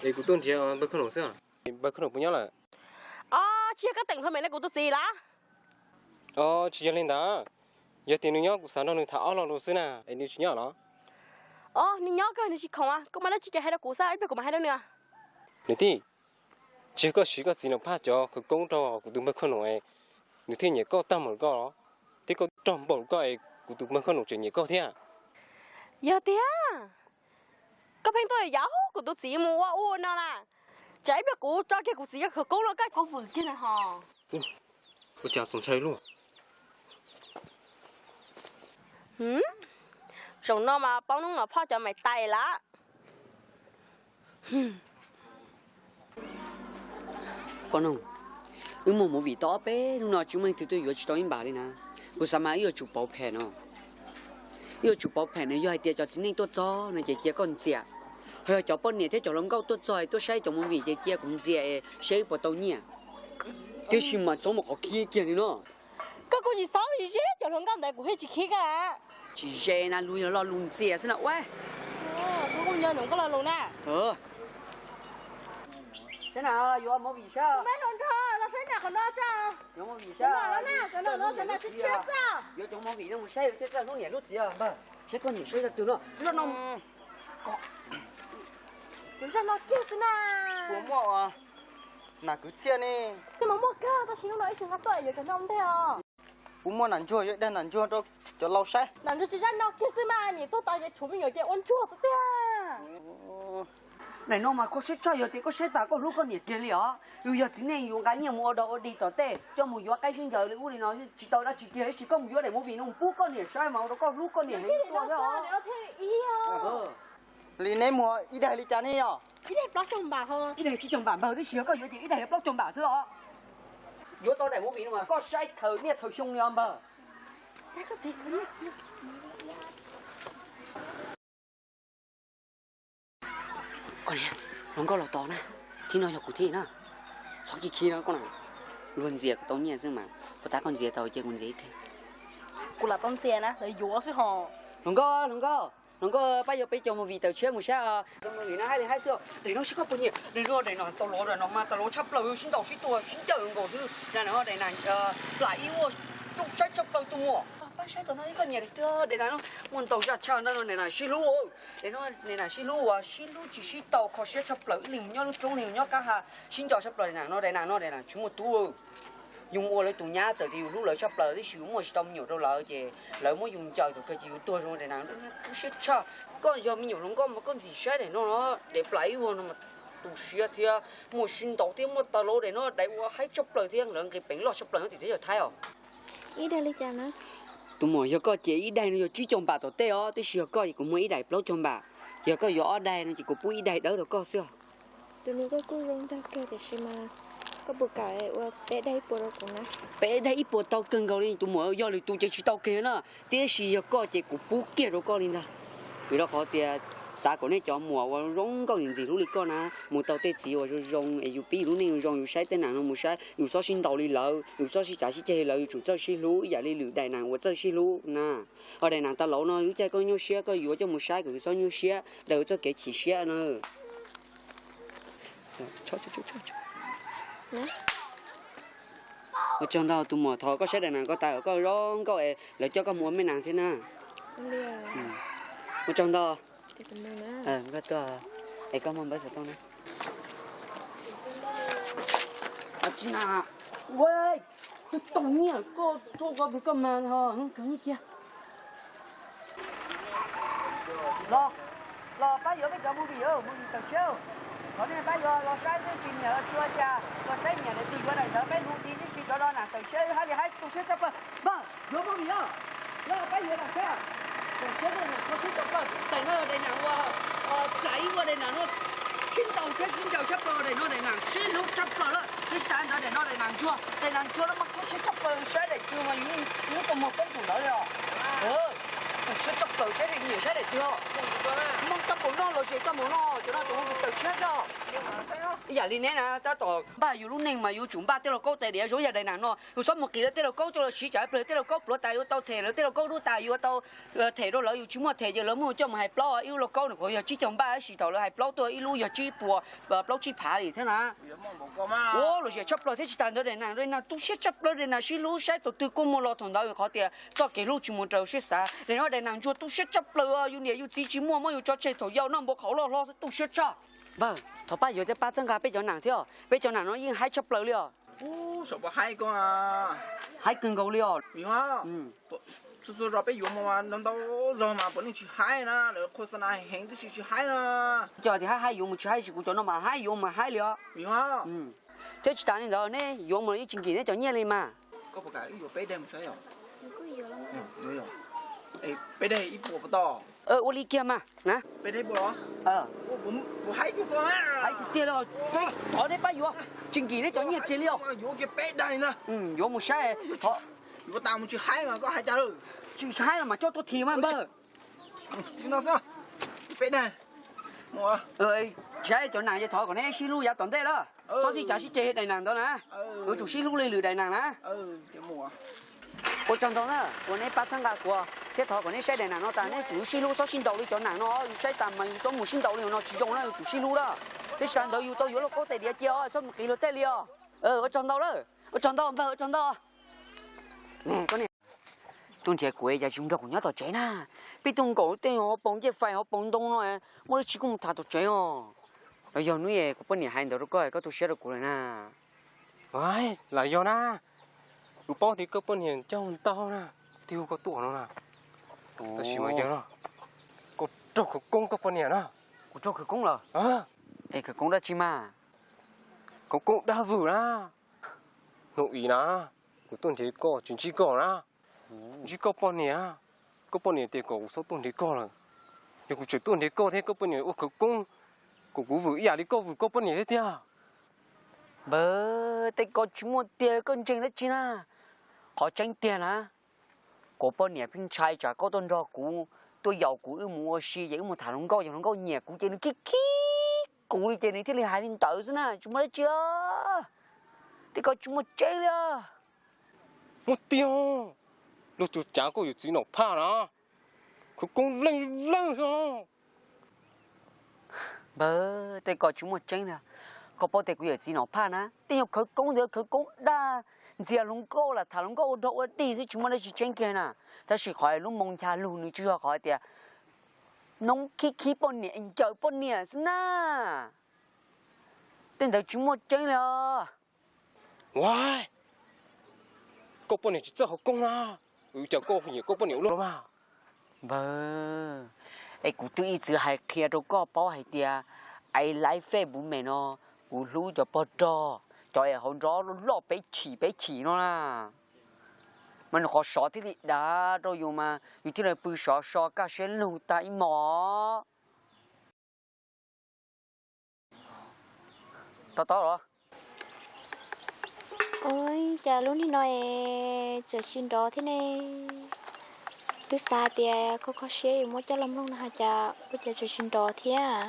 Es kuv tuaj nrhiav npawg Khuj Noom xwb. Npawg Khuj Noom puas nyob lawm? Os, tsis yog koj teem hlua mem no kuv tus txiv lawm? Os, tsis yog li ntawd. Yog tias nws nyob kuv xav nrog nws tham ob lo lus xwb na, es nws tsis nyob los? Os, nws nyob kawg, nws tsis khoom, koj muaj dab tsi ces hais rau kuv xwb, ib pliag kuv mam hais rau nws. Niam tij, tsis yog koj siv koj txiv Nom Phaj cov khawv koob rau kuv tus npawg Khuj Noom es nws thiaj nyiam koj tag npaum koj los? Thiab koj raug npaum koj es kuv tus npawg Khuj Noom tseem nyiam koj thiab? Yog tiag, koj pheej tuaj yav kuv tus txiv mus ua ua no na, tsam ib pliag kuv tso kiag kuv txiv cov khawv koob rau koj. Ua cas txaus ntshai luaj. Zaum no mas paub hnub no phoj cov maiv tais lawm. Poj noog, wb muaj movie tau ob peb hnub no tsis muaj leej twg tuaj yuav tsis tau ib npam li na. Kuv xav mas wb yuav tsum pauv phem no. Wb yuav tsum pauv phem no, yog hais tias cov txiv neej tuaj txog no ces cia koj ntxias. Ho yog cov poj niam thiab cov hluas nkauj tuaj txog tuaj saib cov movie ces cia kuv ntxias es seb wb puas tau nyiaj. Tiam sis mas txhob mus qhov khib kiag li no. Koj kuj tsis txhob ze cov hluas nkauj ntawd, kuv thiaj tsis khib koj. Tsis ze na, luag yog lo lus ntxias xwb na ua. Kuv kuj nco ntsoov koj lo lus na. Saib na, yuav movie saib. Los saib na qhov no. Yuav movie saib. Yuav cov movie no mus saib thiaj txawj hlub niam hlub txiv npawg. Saib koj niam saib zaj twg no. Zaj no. Zaj no kiag xwb na. Puas muaj nas kwv txhiaj ne? Tej mas muaj kawg, tab sis hnub no ib tsis nqa tuaj yuav cov no ntej os. Puas muaj nas ntsuag, yuav ib daim nas ntsuag rau cov laus saib. Nas ntsuag tsis zaj no kiag xwb mas, niam tuag tas ces tshuav me nyuam ces ua ntsuag xwb tiag. Daim no mas koj saib tshaj, yog tias koj saib tas koj hlub koj niam kiag li os. Yus yog txiv neej yus nqa nyiaj mus ua dog ua dig tom tej, coj mus yuav qaib sib ncaws li ub li no tsis tau dab tsi kiag, tab sis koj mus yuav daim movie no mus pub koj niam saib mas ua rau koj hlub koj niam heev tuaj thiab os. Li neb muag ib daim li cas ne yog? Ib daim tsib caug npam npawg, tab sis yog koj yuav ces ib daim plaub caug npam xwb os. Yuav tau daim movie no mas koj saib khaws niaj khaws xyoo li os npawg. Koj niam, hluas nkauj los tos na, thib no yog kuv thib na. Txhob khib khib no koj na, luag ntxias kuv tau nyiaj xwb mas, puas tas koj ntxias tau cia kuv ntxias ib teg. Kuv lam tau ntxias na, lawv yuav xwb ho. Hluas nkauj, hluas nkauj, hluas nkauj, pab yuav peb cov movie tawm tshiab mus saib os. Movie no hais li hais xwb, daim no seb koj puas nyiam, daim no daim no tau los, daim no mas tau los tshaj plaws, sib ntaus sib tua sib ncaws nkaus xwb, daim no daim na plam ib vuag, saib tshaj plaws tus muam. Pab saib tom no ib koj nyiam daim twg, daim na no muaj ntau zaj tshaj no, daim na sib hlub, daim no daim na sib hlub uas sib hlub tsis sib tau, kho siab tshaj plaws, ib leeg mus nyob lub roob, ib leeg mus nyob kab ha, sib nco tshaj plaws, daim na no daim na no daim na tsis muaj tub. Yus mus ua lawv tus nyab txawm tias yus hlub lawv tshaj plaws tab sis yus muaj tsis tau me nyuam rau lawv ces lawv muab yus ncaws thaum kawg ces yus tuag zoo daim na. Kub siab tshaj, koj yog me nyuam hluas nkauj mas koj ntxim saib daim no, daim plam ib vuag no mas tu siab thiab muaj sib ntaus thiab muaj tau los daim no daim uas haib tshaj plaws thiab lawv nqis peev loj tshaj plaws no tim teb chaws Thaib os. Ib daim li cas na? Tus muam, yog koj ces ib daim no yog tsib caug npam tom tej os, tab sis yog koj ces kuv muag ib daim plaub caug npam. Yog koj yuav ob daim no ces kuv pub ib daim dawb rau koj xwb os. Tus nus koj kuj zoo nraug kawg tiam sis mas koj puas kam ua peb daim ib puas rau kuv na? Peb daim ib puas tau kawg nkaus li tus muam, yog lwm tus ces tsis tau kiag na, tiam sis yog koj ces kuv pub kiag rau koj li ntag. Vim rau qhov tias xav kom nej cov muam uas zoo nkauj ntxim ntxim hlub li koj na mus tau tej txiv uas zoo zoo es yus pib yus lub neej zoo zoo, yus saib tej nam no mus saib, yus txhob sib ntaus li lawv, yus txhob sib cav sib ceg li lawv, yus tsum txawj sib hlub ib yam li lwm daim nam uas txawj sib hlub na. Ho daim nam tau laus no lub caij koj nyuaj siab koj yuav coj mus saib kom yus txhob nyuaj siab, daim uas txoj kev chim siab na. Ua tsaug ntau tus muam, thov koj saib daim nam koj tas kom koj zoo nkauj es lawv coj koj mus ua me nas thiab na. Ua tsaug ntau. Nkauj tuaj, es koj muaj npawb xov tooj na. Tsis na, ua, twb tau nyiaj koj rau koj, koj mas ho kawg nyiaj kiag. Los, los pab yuav peb cov movie, movie tawm tshiab. Thov nej pab yuav los saib, twb tsis nyiam los tsis ua cas, los saib nyiam daim twg yuav daim ntawd, peb hu ti tib si rov los nam tawm tshiab, hais li hais tu siab tshaj plaws. Npawg, yuav movie los, los pab yuav daim tshiab. Daim tshiab no kho siab tshaj plaws, daim no daim nam uas plam ib vuag daim nam no sib ntaus thiab sib ncaws tshaj plaws, daim no daim nam sib hlub tshaj plaws lawm. Tiam sis tas ntawd daim no daim nam ntsuag, daim nam ntsuag no mas kho siab tshaj plaws, saib daim twg mas yus muab tus muag poob tus ntawd li os. Tu siab tshaj plaws, saib daim nyiam saib daim twg os. Mob tag npaum no los zem tag npaum no, cov no cov movie tawm tshiab xwb os. Yam li neb na, tab tom npaj yus lub neej mas yuav tsum npaj tej lauj kaub tais diav zoo yam daim nam no. Yus txhob mus qiv lawv tej lauj kaub coj los siv tsam ib pliag tej lauj kaub pluav tas yuav tau them, lawv tej lauj kaub dub tas yuav tau, eh, them rau lawv, yus tsis muaj them ces lawv muab coj mus hais plaub, ib lub lauj kaub no kuj yog tsib caug npaj, tab sis thaum lawv hais plaub tuaj ib lub yog tsib puas, eh, plaub tsib phav li thiab na. Ua lom zem tshaj plaws thiab tsis tas ntawd daim nam, daim nam tu siab tshaj plaws, daim nam sib hlub saib tus twg kuj muaj los thaum ntawd qhov tias txoj kev hlub tsis mus raws siab xav. Daim no daim nam ntsuag tu siab tshaj plaws, yus niam yus txiv tsis muaj, muab yus tso tseg thaum yau noj npua qhauv loj hlob tu siab tshaj. Npawg, thov pab yuav thiab pab txhawb nqa peb cov nam thiab, peb cov nam no yeej haib tshaj plaws li os. Ub, saum puas haib koj? Haib kawg nkaus li os. Txhua txhua zos peb yuav mus mas ntau ntau zog mas puav leej tsis haib na, lawv qhua xa na heev tab sis tsis haib na. Cov tias haib haib yuav mus tsis haib, tab sis kuv cov no mas haib yuav mas haib li os. Thiab tsis tas li ntawd neb yuav mus los yeej tsis nkim neb cov nyiaj li mas. Koj puas kam wb yuav peb daim mus saib os? Peb daim ib puas puas tau? Ua li kiag mas na. Peb daim ib puas los? Haib tiag tiag li. Thov neb pab yuav, tsis nkim neb cov nyiaj kiag li os. Yuav kiag peb daim na. Yuav mus saib. Yuav tas mus tsis haib mas koj hais cas lawm? Tsis haib los mas coj tuaj this mas npawg. Peb daim. Saib cov nam ces thov kom neb sib hlub yav tom ntej lawm. Txhob sib cav sib ceg daim nam ntawd na. Yuav tsum sib hlub li lwm daim nam na. Ua tsaug ntau na uas neb pab txhawb nqa kuv, thiab thov kom neb saib daim nam no tas neb tsum sib hlub txhob sib ntaus li cov nam no, yus saib tas mas yus txhob mus sib ntaus li no tsis zoo na, yuav tsum sib hlub na. Thiab tsis tas ntawd yus tau yuav lauj kaub tais diav cia os, txhob mus qiv luag tej li os. Ua tsaug ntau lawm, ua tsaug ntau npawg, ua tsaug ntau. Tuaj nrhiav kuv cas tsis nrog kuv nyob tom tsev na? Peb tuaj nkaum tej hauv paus ncej fais hauv paus ntoo no, muaj dab tsi koj mus tham tom tsev os? Los yog hnub kuv poj niam hais ntawd rau koj koj tu siab rau kuv lawm na? Lam yog na, kuv paub tias koj poj niam coj ntau na, kuv thiaj hu koj tuaj no na. Tab sis mas yog no, koj raug khawv koob koj poj niam na. Kuv raug khawv koob los? Es khawv koob dab tsi mas? Khawv koob dag vwm na. Hnub ib na, kuv tuaj nrhiav koj tsis ntsib koj na, ntsib koj poj niam. Koj poj niam tias kom kuv txhob tuaj nrhiav koj lawm. Yog kuv tseem tuaj nrhiav koj thiab koj poj niam ua khawv koob, kom kuv vwm ib yam li koj vwm koj poj niam thiab tiag. Npawg, tej ko tsis muaj tiag, koj ntseeg dab tsi na? Qhov tseeb tiag na, kuv poj niam pheej ntshai tsam koj tuaj nrog kuv, tuaj yaum kuv wb mus ua si ces wb mus tham hluas nkauj, yog hluas nkauj nyiam kuv ces nws khib khib kuv li ces nws thiaj li hais li ntawd xwb na, tsis muaj dab tsi. Tej ko tsis muaj tseeb li. Muaj tiag, luag tus cav koj yawm txiv Nom Phaj na, khawv koob leej leej xwb. Npawg, tej ko tsis muaj tseeb li. Koj paub tias kuv yawm txiv Nom Phaj na, tej nyuag khawv koob ntawd khawv koob dag, ntxias hluas nkauj lam tham hluas nkauj ua dog ua dig xwb tsis muaj dab tsi tseeb kiag na. Tab sis qhov lub moo ncha lug nws tsuas yog qhov tias noob khib khib poj niam ncaws poj niam xwb na. Tej ntawd tsis muaj tseeb li os. Ua, koj poj niam tsis txawj khawv koob na, cas koj nyiam koj poj niam ua luaj los mas. Npawg, es kuv twb ib txwm hais qhia rau koj paub hais tias, es laiv Facebook me no, kuv hlub cov pog rog, cov es hauv nrob loj loj peb chim peb chim no na. Mas nws qhov sov thiaj li dav rau yus mas yus thiaj li pw sov so kaj siab lug tag ib hmos. Tau tau los? Ua cas lub niag no es tseem tsis nrov thiab ne? Twb xav tias kho kho siab yuav muab coj los mloog no ho cas ua cas tseem tsis nrov thiab.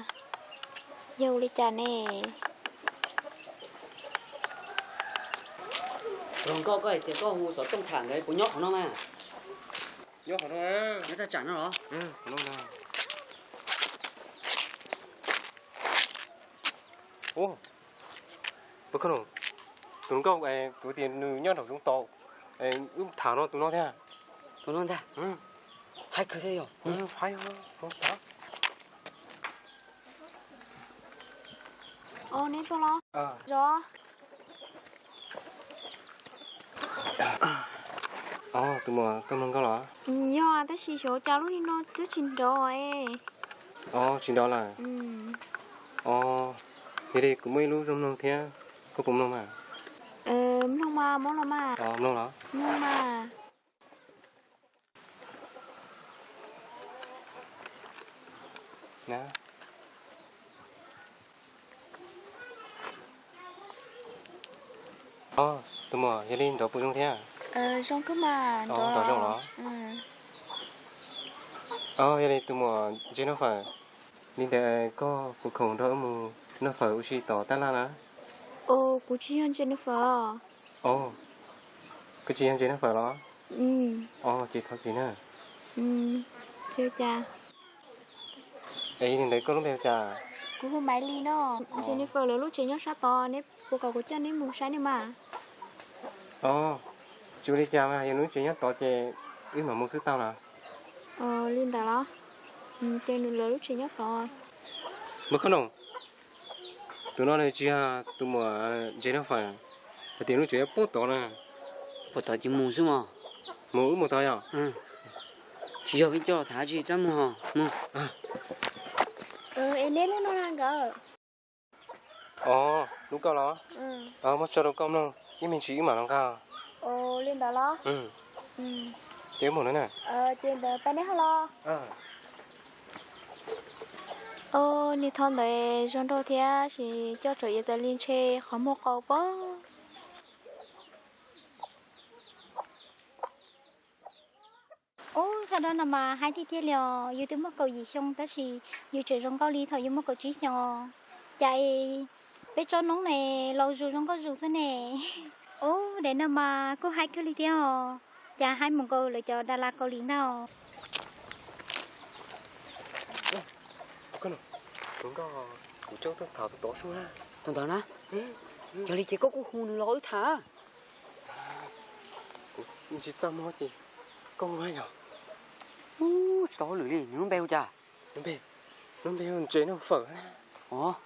Yog ua li cas ne? Hluas nkauj, koj hais tias koj hu xov tooj tham ntawd puas nyob qhov no mas? Nyob qhov no, nyob thaj tsam no los? Tus hluas nkauj, kuv tias nws nyob nraum zoov tod, wb tham no tus no thiab. Tus no ntag. Haib kawg thiab yog. Neb tuaj los? Zov. Tus muam, koj mloog nkauj los? Yog, tab sis xyov cas lub niag no twb tsis nrov es. Tsis nrov lawm. Yog li kuv muaj ib lub zoo mloog thiab, koj puas mloog mas? Mloog mas, muab los mas. Mloog los? Mloog mas. Tus muam, yog li nrov puas zoo thiab? Nrov zoo los? Yog li tus muam, ntsib noj fawm. Li ntawd koj puas khoom nrog wb mus noj fawm ua si tom tab laj na? Kuv tsis yog Jennifer. Koj tsis yog Jennifer los? Ces thov txim na. Tsis ua cas. Es yog li ntawd koj lub npe hu cas? Kuv hu Maiv Lis no. Jennifer lawv lub tsev nyob sab tod, neb puas kom kuv coj neb mus saib nej mas? Tsis ua li cas mas, yog lub tsev nyob tod ces wb mam mus xwb tau los? Li ntawd los? Ces nws lawv lub tsev nyob tod. Npawg Khob Noom, tus no nws tsis yog tus muam Jennifer, hais tias lub tsev nyob puag tod na. Puag tod ces mus xwb mos. Mus, wb mus tod yog? Tsis yog peb coj los tham tsis txaj muag mus. Es neb lub no na nkawd? Os, lub koj los? Muab tso rau koj mloog, ib me ntsis wb mam los nqa. Li ntawd los? Ces wb mus na. Ces ntawd pab neb ho los. Niag thoj ntawd zoo nraug thiab, sis coj tsam iav tas li ntshe qhov muag qau pob. Ub, thaj dab no mas haib tiag tiag li os, yus twb muaj kaum yim xyoo tab sis yus tseem zoo nkauj li thaum yus muaj kaum tsib xyoo. Cas peb tsob noob ne laus zus zoo nkauj zus xwb ne. Ub, daim no mas kuj haib kawg li thiab os, cas haib mus nkaus lawv cov das las Kaus Lim ntag. Tus nkauj kuv coj tuaj tham tus tod sub na. Tus ntawd na, yog li ces koj kuj hu nws los wb tham. Kuv tsis txaj muag ces koj hu yog. Ub, tsis tau hauj lwm li, nws lub npe hu cas? Lub npe, lub npe hu Ntses Noj Fawm. Os,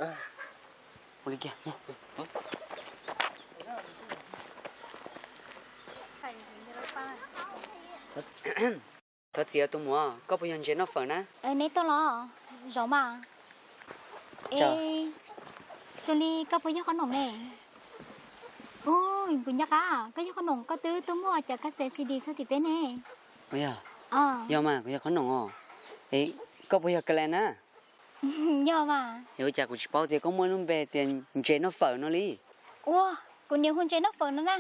ua li kiag. Thov txim tus muam, koj puas yog Ntses Noj Fawm na? Neb tuaj los? Zaum mas. Zoo li koj puas yog Khob Noom ne? Ub, kuv nco qab koj yog Khob Noom, koj twb tuaj muaj cov kas xes C D txog tim peb ne. Yog, yog mas, kuv yog Khob Noom os. Koj puas yog Kales na? Yog mas. Es ua cas kuv tsis paub tias koj muaj lub npe tias Ntses Noj Fawm no li? Ua, kuv niam hu Ntses Noj Fawm no na.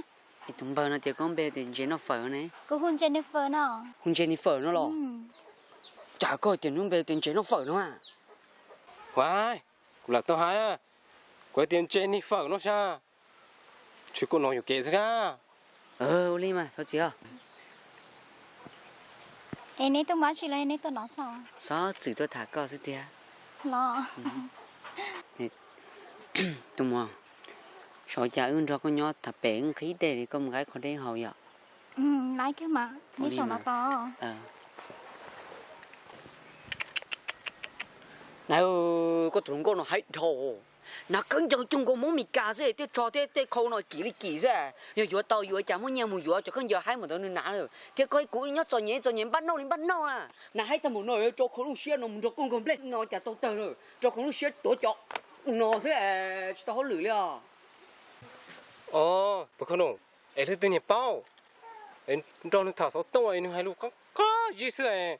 Es tus npawg no tias koj npe tias Ntses Noj Fawm ne? Kuv hu Ntses Noj Fawm no. Hu Ntses Noj Fawm no los? Cas koj tias lub npe tias Ntses Noj Fawm no a? Ua, kuv lam tau hais, kuv hais tias Ntses Noj Fawm no sas. Tsis koj no yuam kev xwb kab. Ua li mas thov txiv. Es neb tuaj mus dab tsi los neb tuaj no xwb? Xob txwm tuaj tham koj xwb tiag. Los. Tus muam, xyov cas wb nrog koj nyob tas pem wb nqhis dej li, koj mus nqa qho dej haus yom? Laiv kiag mas, neb saum no tos. Na, koj tus hluas nkauj no haib dhau. Hnav khaub ncaws cuag nkaus Hmoob Mes Kas xwb, tej tsho thiab tej khau no kim li kim xwb. Yog yuav tau yuav, cas muaj nyiaj mus yuav cov khaub ncaws haib npaum ntawd nws hnav lawm. Thiab koj ib kuv nyob txom nyem txom nyem npaj noj li npaj noj na. Hnav haib tag npaum no yuav rau khau lub siab no mus nrog koj nkaug nplej no cas tau tawg lawm. Rau khau lub siab tuav cov no xwb, tsis tau hauj lwm li os. Os, puas kho no, es leej twg niag paub, nrog nws tham xov tooj es nws hais lus qab qab zib xwb.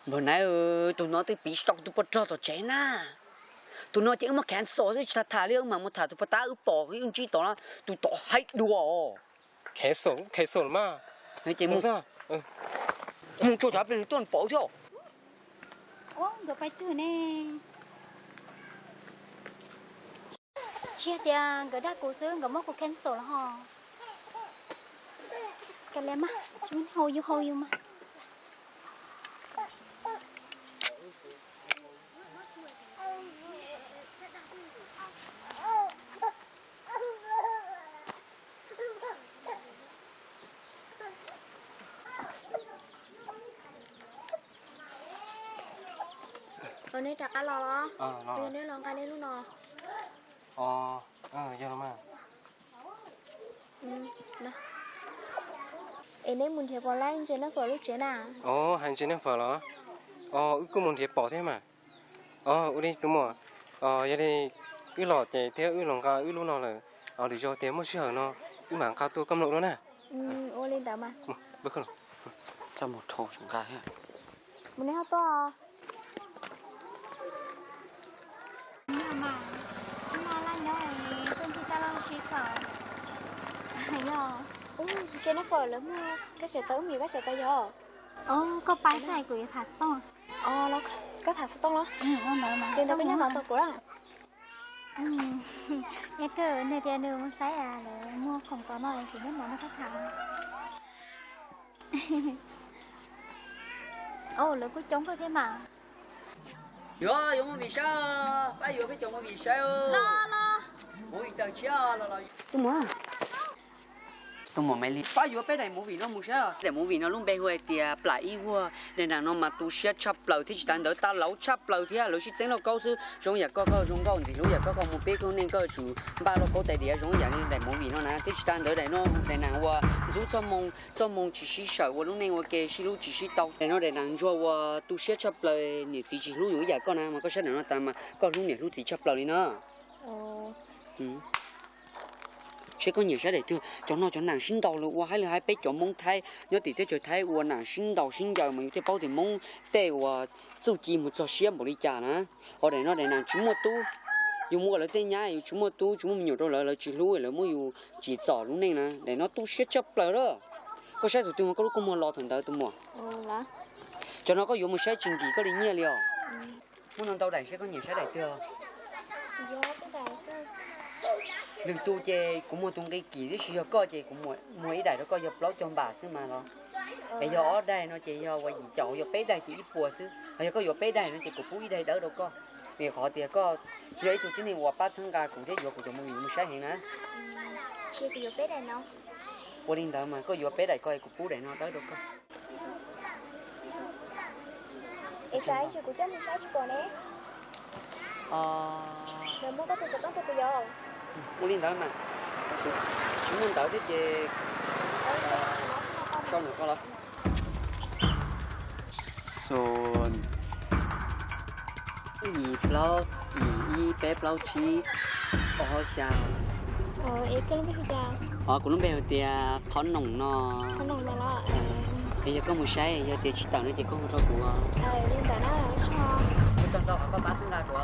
Npawg Naiv, tus no twb piv tsis tau tus poj rog tom tsev na. Tus no ces wb muab cancel xwb tsis tham tham li, wb mam mus tham tus poj tab wb pom wb ntsib tod na, tus tod haib dua os. Cancel, cancel los mas. Ces mus, mus tsuag cov pliag nws tuaj nws pom wb thiab. Ua, nkawd pais twg ne? Tsis hais tias nkawd dag kuv xwb, nkawd muab kuv cancel los ho. Kav liam mas, tsis muaj neeg haus yus haus yus mas. Os, neb rov qab los los? Yog neb los nqa neb lub no. Yog los mas. Es neb mus nrhiav pom lab Ntses Noj Fawm lub tsev na? Os, hais Ntses Noj Fawm los? Os, wb kuj mus nrhiav pom thiab mas. Os, ua li tus muam, yog li wb los ces thiab wb los nqa wb lub no lawm, lwm zaus tias muaj sij hawm no wb mam nqa tuaj koj mloog dua na. Ua li ntawd mas. Txaj muag dhau tseem nqa thiab. Mus neb ho tuaj. Yog mas, wb no laj nyob es tuaj ncig taj laj si xwb. Yog, Ntses Noj Fawm lawv muaj kab xes tau, wb mus yuav kab xes tau yog? Os, koj pais xwb es kuv yuav tham xov tooj. Koj tham xov tooj los? Ces ntawd koj nyob no tos kuv na. Nws tias nws mus saib lawv muag khoom tos no es kuv muab mov no rau tham. Lawv kuj coob kawg thiab mas. Yuav, yuav movie saib, pab yuav peb cov movie saib. Movie tawm tshiab los los. Tus muam, tus muam Maiv Lis, pab yuav peb daim movie no mus saib. Daim movie no lub npe hu hais tias Plam Ib Vuag. Daim neeg no mas tu siab tshaj plaws thiab tsis tas ntawd tas lauv tshaj plaws thiab. Lawv sib txeeb lauj kaub xwb. Zoo yam koj, koj zoo nkauj ntxim hlub yam koj, koj mus peb koj neej koj tsum npaj lauj kaub tais diav zoo yam li daim movie no na. Thiab tsis tas ntawd daim no daim neeg uas ntxub txoj moo, txoj moo tsis sib sawm ua lub neej ua ke sib hlub tsis sib tau. Daim no daim neeg ntsuag uas tu siab tshaj plaws niam txiv tsis hlub yus ib yam koj na mas koj saib daim no tas mas koj hlub niam hlub txiv tshaj plaws li na. Seb koj nyiam saib daim twg, cov no cov neeg sib ntaus lawv ua haib li haib peb cov Hmoob Thaib nyob tim teb chaws Thaib ua neeg sib ntaus sib ncaws mas yus thiaj paub tias Hmoob tej uas txuj ci mus txog siab npaum li cas na. Ho daim no daim neeg tsis muaj tub, yus mus ua lawv tej nyab yus tsis muaj tub tsis muaj me nyuam rau lawv, lawv tsis hlub lawv muab yus tsim txom lub neej na. Daim no tu siab tshaj plaws lawm. Koj saib tus twg mas koj lub kua muag los thaum ntawd tus muam. Cov no koj yuav mus saib tsis nkim koj li nyiaj li os. Muaj ntau ntau daim seb koj nyiam saib daim twg. Lwm tus ces kuv muag tus nqi kim tib si, yog koj ces kuv muag ib daim rau koj yog plaub caug npam xwb mas los. Es yog ob daim no ces yog ua yim caum, yog peb daim ces ib puas xwb. Ho yog koj yuav peb daim no ces kuv pub ib daim dawb rau koj. Vim qhov tias koj yog ib tug tib neeg uas pab txhawb nqa kuv thiab yuav kuv cov movie mus saib heev na. Ua li ntawd mas koj yuav peb daim ko es kuv pub daim no dawb rau koj. Ua li ntawd mas tsis muaj ntawv thiab ces sau ntawm ko los. Xo, yim plaub, yim ib, peb plaub tsib, ob xya. Os, kuv lub npe hu tias Qhov Noom no. Es yog koj mus saib yog tias tsis tawm no ces koj hu rau kuv. Ua tsaug ntau qhov koj pab txhawb nqa kuv.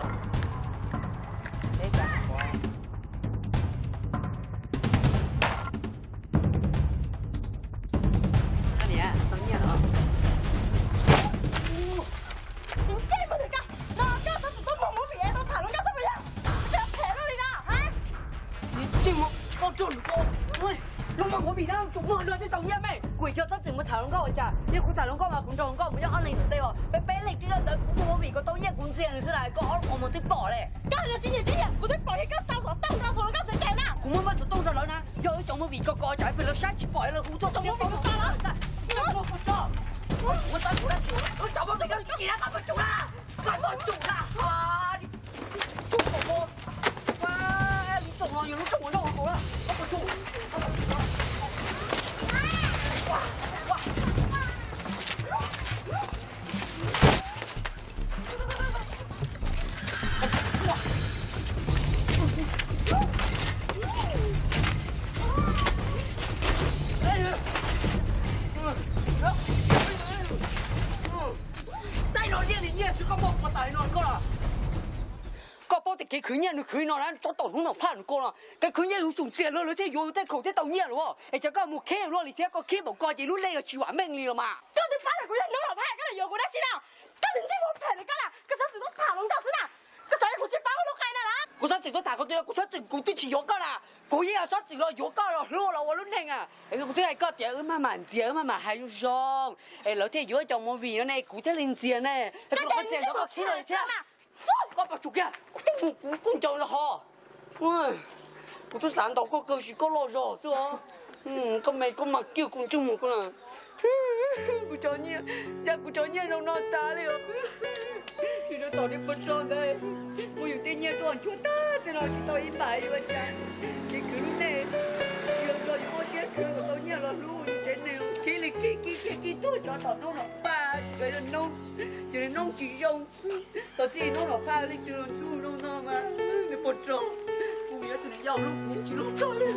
Koj niam, tau nyiaj los? Lub maj movie na tsuas muaj luag thiaj tau nyiaj me. Kuv yog txhob txwm mus tham hluas nkauj ua cas, yog kuv tham hluas nkauj mas kuv nrog hluas nkauj mus nyob ob leeg tom tej os, peb peb leeg twb nyob ntawd kuv muaj movie kom tau nyiaj kuv ntxias nws xwb na, koj ob qho muag twb pom li. Koj yog tsis nyiam tsis nyiam, kuv twb pom kiag koj xa xov tooj rau txhua lub koj xev cees na. Kuv muaj npaj xov tooj rau lawv na, yog wb cov movie ko ko cas peb lawv saib tsis pom lawv hu tuaj tau nyiaj tau tso. Ua tau kuv na, wb cov movie no kis na, koj puas tsum na, koj puas tsum na. Tais no nyiaj li nyiaj xwb koj muaj puas tas li no koj los? Koj paub tias kev khwv nyiaj nws khwv no na, tsob tom hnub no phaj nws koj no, kev khwv nyiaj yus tsum ntxias luag lawv thiaj yuav yus tej khoom thiaj tau nyiaj los. Es cas koj mus khib luaj li thiab, koj khib npaum ko ces lub lej yog tsis vam meej li los mas. Koj twb pab koj ib hnub los phaj, koj yuav kuv dab tsi no? Koj nws ntsej muag them li koj na, koj txhob txwm tuaj tham hluas nkauj xwb na. Koj xav tias kuv tsis paub lub qai na los? Kuv txhob txwm tuaj tham koj tias kuv txhob txwm, kuv twb tsis yuav koj na. Kuv yeej xhob txwm los yuav koj los hlub los ua lub neej a. Kuv twb hais koj tias wb maj mam ntxias, wb maj mam hais zoo zoo, es lawv thiaj yuav cov movie no ne, kuv thiaj li ntxias ne. Kuv los ntxias ntawd koj khib luaj li thiab. Koj puas tsum kiag, kuv mus kuv kuj ncaus los ho. Kuv twb xav ntaus koj kawg sis koj loj zog xwb os. Koj me koj mas kiag kuv ntsej muag koj na. Kuv cov nyiaj, cas kuv cov nyiaj zoo no tas li os. Tsis tau tom li puas tso ntawd, muab yus tej nyiaj tuaj nchuav tag tej no tsis tau ib npais li ua cas. Kev khwv lub neej, yus nrog yus muaj siab khwv kom tau nyiaj los hlub yus tsev neeg, khib li khib khib khib khib tuag tso tom noob no pab, tsis tau noob, ces li noob tsis zoo. Tau txij noob los phaj leej twg los ntxub zoo no mas nws puas tso. Kuv yuav tus niam yau hlub kuv tsis hlub koj li.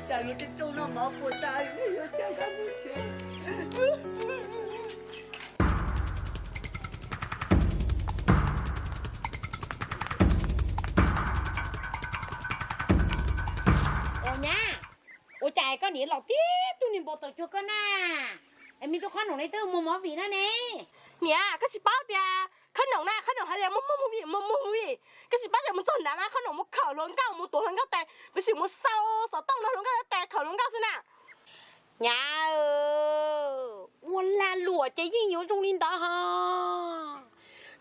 Cas luag tej rooj noj mov puas tas li, yuav cas koj mus tsev. Ua nyab, ua cas koj niam los tib tug niag npau taws cuag koj na? Es me tub qhob noom ne twb mus movie no ne. Niam, koj tsis paub tias Qhob Noom na, Qhob Noom hais tias mus muag movie, mus muag movie, koj tsis paub tias mus txog nrad na, Qhob Noom mus khawm hluas nkauj, mus tuav hluas nkauj tes, peb sim mus xaus xov tooj no, hluas nkauj tes, khawm hluas nkauj xwb na. Nyab, ua lag luam ces yeej yuav zoo li ntawd hos.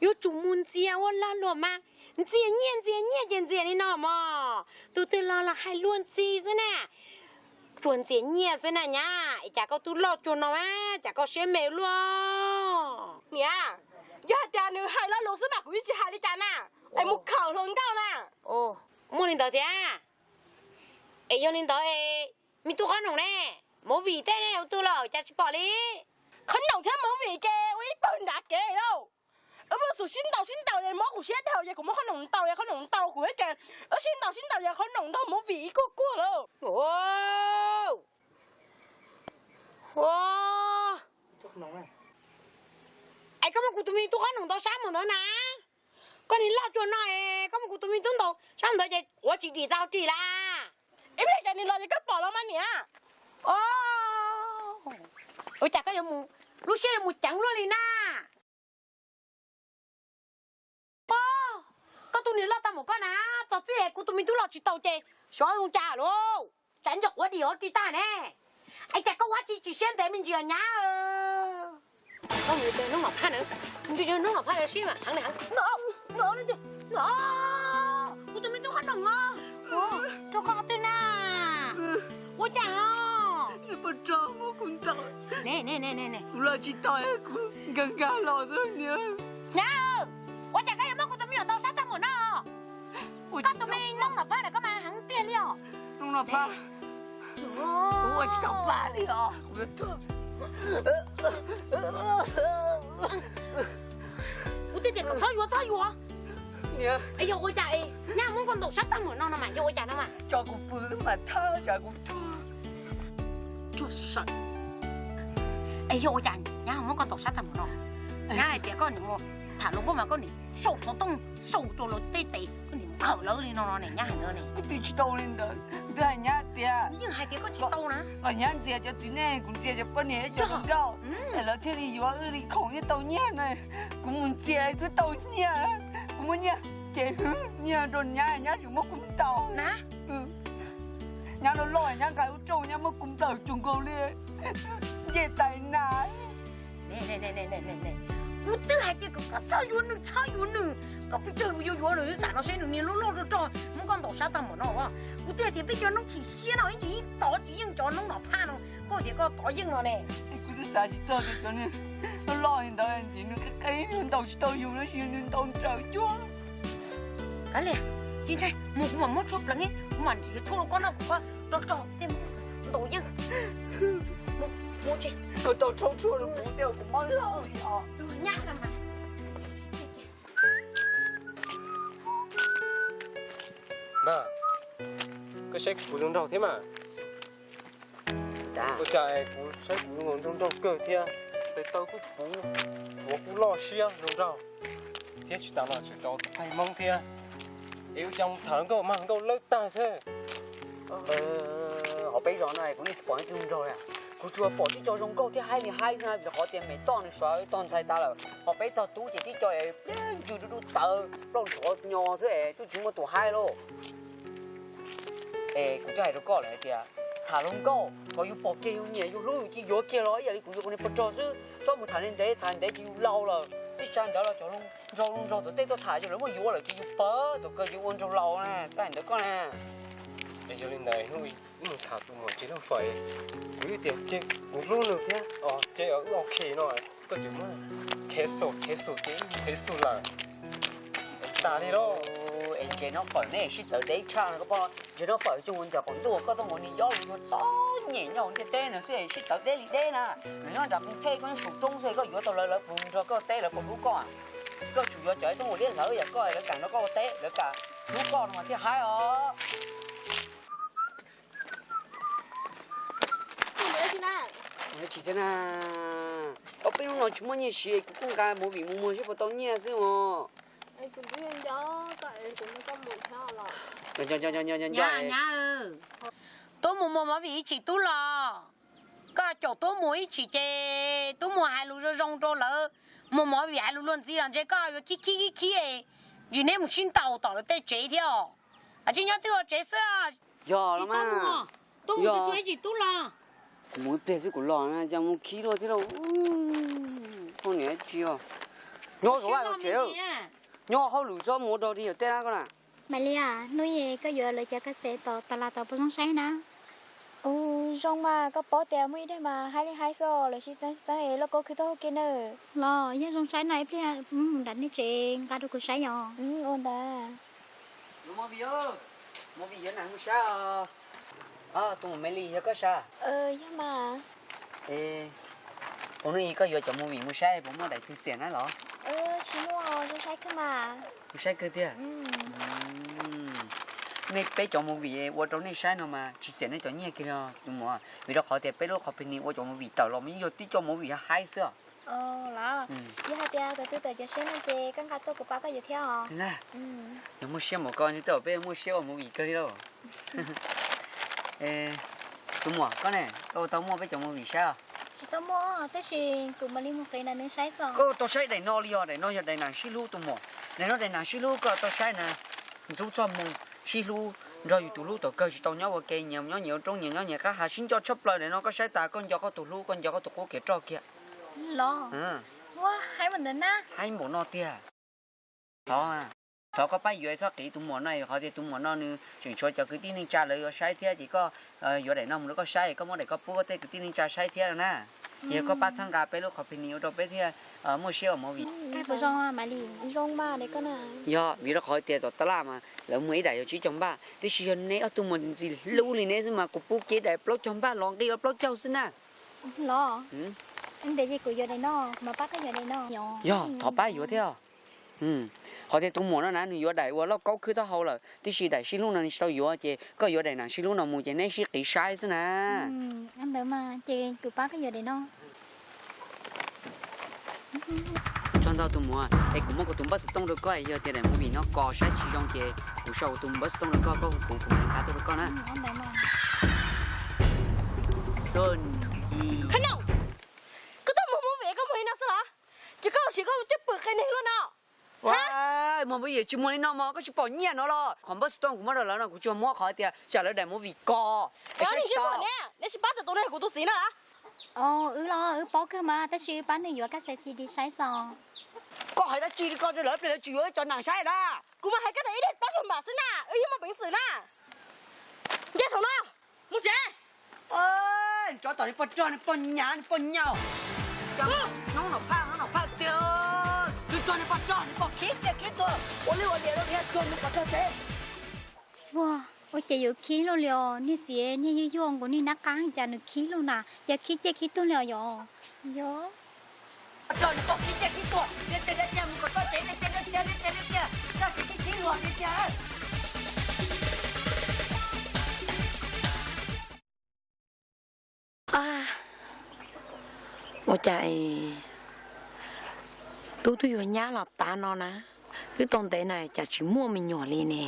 Yuav tsum mus ntxias ua lag luam mas ntxias nyiaj, ntxias nyiaj ces ntxias li no mog. Tus twg los los hais luag ntxhi xwb na. Tsuas ntxias nyiaj xwb na nyab, es cas koj twb loj cuag no mas cas koj siab me luaj. Niam, yog hais tias nws hais lo lus xwb mas kuv yeej tsis hais li cas na. Es mus khawm hluas nkauj na. Muaj li ntawd thiab. Es yog li ntawd es me tub Qhob Noom ne, movie tej ne ua twg los cas tsis pom li? Qhob Noom thiab movie ces ua ib pawg nrad kev lauj. Wb muaj xum sib ntaus sib ntaus es mob kuv siab dhau es kuv muab Qhob Noom ntaus es Qhob Noom ntaus kuv thiab ces wb sib ntaus sib ntaus es Qhob Noom nrog movie ib kuag kuag lauj. Es koj muab kuv tus me tub Qhob Noom ntaus sab mus ntawd na. Koj niag loj cuag no es koj muab kuv tus me tub ntaus sab mus ntawd ces quav tsis dim tau ris las. Ib pliag ces nws los ces koj pom los mas niam. Ua cas koj yuav mus, lub siab yuav mus ceev luaj li na. Koj tus niag loj tau npaum koj na, txog txij kuv tus me tub los tsis tau ces xyov zoo cas lauj. Tsam nco quav dim ua ris tag ne. Es cas koj ua tsis tsis siab ntev me ntsis nyab. Koj mus ntsia noob Nom Phaj na, mus ntsia noob Nom Phaj sib mam heev heev. Kuv tus me tub Qhob Noom os, rau koj qhov twg na? Ua cas os? Nws pom tso muab kuv ntaus, kuv los tsis tau, kuv nkag nkag los xwb niam. Nyab, ua cas koj yuav muab kuv tus me nyuam ntaus sab tag npaum no? Koj tus me noob Nom Phaj na koj mas heev tiag li os. Noob Nom Phaj, kuv ua tsis tau pab li os. Kuv twb tias kom txhob yuav txhob yuav. Es yog ua cas es nyab muab koj ntaus sab tag npaum no no mas yog ua cas no mas? Tso kuv pw mas thab tsam kuv tuag. Tsuag saw. Es yog ua cas nyab muab koj ntaus sab tag npaum no? Nyab hais tias koj nim mus tham hluas nkauj mas koj nim sau xov tooj sau rau lawv tej tes, koj nim nkhawm lawv li no no ne, nyab hais ntawd ne. Kuv twb tsis tau li ntawd, kuv twb hais nyab tias, yeej hais tias koj tsis tau na, kom nyab ntxias cov txiv neej, kuv ntxias cov poj niam ib co zoo nkauj, es lawv thiaj li yuav wb li khoom thiaj tau nyiaj na. Kuv mus ntxias twb tau nyiaj, kuv muab nyiaj ces nyiaj rau nyab, nyab tseem muab kuv ntaus na. Nyab loj loj nyab nqa lub rooj nyab muab kuv nplawm cuag nkaus li ncej tais nas. Kuv twb hais tias kom koj txhob yuav nws, txhob yuav nws, koj pes tsawg yuav yuav nws, tsam no seb nws niag loj loj rog rog muab koj ntaus sab tag npaum no. Kuv twb hais tias peb cov noob chim siab no ib ntsis yeej tod tsis yeej cov noob Nom Phaj no, koj tias koj tod yeej no ne. Kuv twb xav tsis txog tias cov niag loj loj li ntawd ntxim nws qi qi ntaus tsis tau yus tab sis nws ntaus nrawm cuag. Kav liam, tsis ntshai, mus kuv mam muab tshuaj pleev, kuv mam yuav tshuaj rau koj noj, kuv rog rog tej ntaus yeej. Tau tshuaj rau kuv tej kuv mob loj li os. Nyab na mas. Npawg, koj saib kuv zoo nraug thiab mas. Ua cas kuv saib kuv zoo nraug kawg thiab, tes taw kuj puv, ua kuj loj siab zoo nraug thiab, tsis tas no tseem cov tus phaij Hmoob thiab. Es ua cas mus tham nkauj mas nkauj lawb tag xwb. Hauv peb zos no kuv yeej tsis pom ib tug nraug li. Kuv tsuas pom tib co zoo nkauj thiab haib li haib xwb, vim qhov tias me toj nws suav tog ntxhais tas lawm, ho peb tog tub ces tib co pliab ntsws du du tawv plaub ntxhov nyo xwb es twb tsis muaj tus haib lauj. Es kuv twb hais rau koj lawm hais tias tham hluas nkauj kom yus pom kiag yus nyiam yus hlub yus cia yuav kiag los ib yam li kuv yuav kuv niag pog rog xwb, txhob mus tham ntev ntev, tham ntev ces yus laus lawm. Ib tsam ntawd los cov nraug nraug tom tej tuaj tham yus lawv muab yuav lawm ces yus pawg tom kawg yus ua nraug laus na, twb hais ntawd koj na. Es yog li ntawd hnub ib mus tham tus muam tsev Looj Fawm, kuv yeej tias kuv hlub nws thiab os, ces wb ok no, koj tseem muab khev xus khev xus ces khev xus lawm. Es tas li lauj. Es tsev Looj Fawm nej sib txawv deb tshaj no koj pom, tsev Looj Fawm coj mus ncaws qaum ntuj koj tuaj mus niag yob lus txom nyem nyob hauv ntiaj teb no xwb sib txawv deb li deb na. Lawv nyob nram Phoos Pheej koj nyob Suav Roob xwb koj yuav tau lawv, lawv puas nrog koj teb, lawv puas hlub koj? Koj tsuas yuav cov ib tug ua liab hlawv yam koj lawv kam nrog koj ua teb, lawv kam hlub koj no mas thiaj haib os. Tsis thiab na, ob peb hnub no tsis muaj nyiaj siv kuv kuj nqa movie mus muag seb puas tau nyiaj xwb os. Nyab, nyab, tub mus muag movie ib chim tub los. Koj caum tub mus ib chim ces tub mus hais lus zoo zoo rau lawv, Muaj movie hais lus luag ntxhi los ntshe koj yuav khib khib khib khib, ntsis neb mus sib ntaus tom lawv tej tsev thiab os. Tsis nyob twb ua tsev xwb. Yog los mas. Tub mus tsis tub los. Kuv mus ib pliag xwb kuv los na, cas mus khib luaj thiab lauj. Poj niam tsis os. Nyob hauv vaj hauv tsev, nyob hauj lwm txhob mus ua dog dig yog tej na koj na. Malis, hnub ib koj yuav lawv cov kas xes tom tas las tau puas zoo saib na? Ua zoo mas, koj paub tias muaj ib daim mas haib li haib xwb, lawv sib txeeb sib txeeb es loj kaub khwb taub hau kiag na. Los yog zoo saib no ib pliag mus nram nej tsev nqa rau kuv saib yom. Ua ntawd. Movie, movie yuav neeg mus saib os. Tus muam Malis, yog koj sav? Yog mas. Ua hnub ib koj yuav cov movie mus saib puas muaj daim twg xiam na los? Tsis muaj, zoo saib kawg mas. Mus saib kawg tiag. Nej peb cov movie ua rau nej saib no mas tsis xiam nej cov nyiaj kiag li tus muam, vim rau qhov tias peb lub company ua cov movie tawm los mas yeej yog tib cov movie haib xwb os. Los yog hais tias tus twg tawm cov siab no ces koj nqa tuaj kuv pab koj yuav thiab os. Yog muaj siab npaum koj twb tau peb muaj siab ua movie kawg li lauj. Tus muam, koj ne, koj tau muaj peb cov movie saib os? Tsis tau muaj, tab sis kuv mam li mus qiv na neb saib xwb. Koj tau saib daim no li os, daim no yog daim neeg sib hlub tus muam. Daim no daim neeg sib hlub koj tau saib na. Ntxub txoj hmoo, sib hlub, nrog yus tus hlub thaum kawg tsis tau nyob ua ke, nyias nyob nyias ua roob, nyias nyob nyias qab, hav sib nco tshaj plaws. Daim no koj saib tas koj nco koj tus hlub, koj nco koj tus qub kiag roj kiag. Los, ua haib mus ntawd na. Haib npaum no tiag. Thov, thov koj pab yuav txhob qiv tus muam no, qhov tias tus muam no nws tseem tshuav cov kwv tij neej tsa lawv yuav saib thiab ces koj yuav daim no mus rau koj saib, koj muab daim koj pub koj tej kwv tij neej tsa saib thiab na. Ces yog koj pab txhawb nqa peb lub company ua rau peb thiaj muaj siab ua movie. Yog vim rau qhov tias tom tab laj mas lawv muag ib daim yog tsib caug npaj, tiam sis yog neb ob tug muag ntxim hlub li neb xwb mas kuv pub kiag daim plaub caug npaj los nqi ua plaub caug xwb na. Los, ntev ces kuv yuav daim no, kuv mam pab koj yuav daim no. Yog, thov pab yuav thiab. Qhov tias tus muam no na nws yuav daim uas loj kaub khwb taub hau lawm, tiam sis daim sib hlub no nws tsis tau yuav, ces koj yuav daim neeg sib hlub no mus ces neb sib qiv saib xwb na. Ntawd mas ces kuv pab koj yuav daim no. Tsaug ntau tus muam, es kuv muab kuv tus npawb xov tooj rau koj, yog tias daim movie no koj saib tsis zoo ces kuv sau kuv tus npawb xov tooj rau koj, koj hu kuv, kuv mam nqa tuaj rau koj na. Khab Nooj, koj tuaj mus movie koj mus li no xwb los? Ces koj ua siv koj cwj pwm qhia neeg luaj no. Mus movie tsis muag li no mog, koj tsis pom nyiaj no los? Qhov npawb xov tooj kuv muab rau lawv no kuv tsuas muab qhov tias tsam lawv daim movie koj. Neb sib pab tau tus no yog kuv tus txiv na. Wb los wb paub kawg mas, tab sis wb pab nws yuav kaj xes xi di saib xwb. Koj hais dab tsi li koj, lawv pliag lawv tsis yuav cov neeg saib na. Kuv mas hais koj tias ib daim plaub caug npaj xwb na, wb yeej muaj peev xwm na. Nce saum no, mus tsev. Tsov tom niag poj rog, niag poj nyav, niag poj nyav. Hnub no phaj, hnub no phaj tiag. Tus rog niag poj rog, niag poj khib tiag khib tuag, ua liaj ua liam rau niag tuag, niag poj rog tsev. Ua, ua cas yuav khib luaj li os, niag txiv niag yuag yuag nkaus niag nab qaab cas nws khib luaj na, cas khib ciaj khib tuag li os yom. Yog. Rog niag poj khib ciaj khib tuag, niag txiv niag txiv mus kom txog tsev, niag txiv niag txiv niag txiv niag txiv, txog tsev khib khib luag niag txiv. Ua cas tub twb yuav nyab los tav no na, wb tau ntev na cas tsis muaj me nyuam li ne.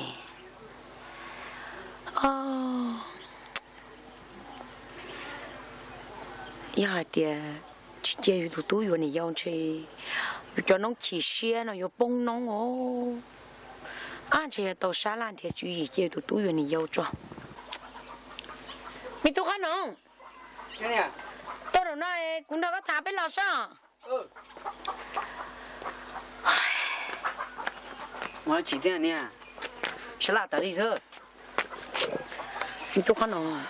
Yog hais tias tsis cia yus tus tub yuav niam yau ntshe yus cov noob chim siab no yuav poob noob os. Ab, ntshe yuav tau sab laj nrhiav tswv yim cia yus tus tub yuav niam yau tso. Me tub Qhab Noov, tuaj zaum no kuv nrog koj tham peb lo saib. Ua dab tsi thiab niag? Sab laj tas li xwb. Me tub Qhab Noov,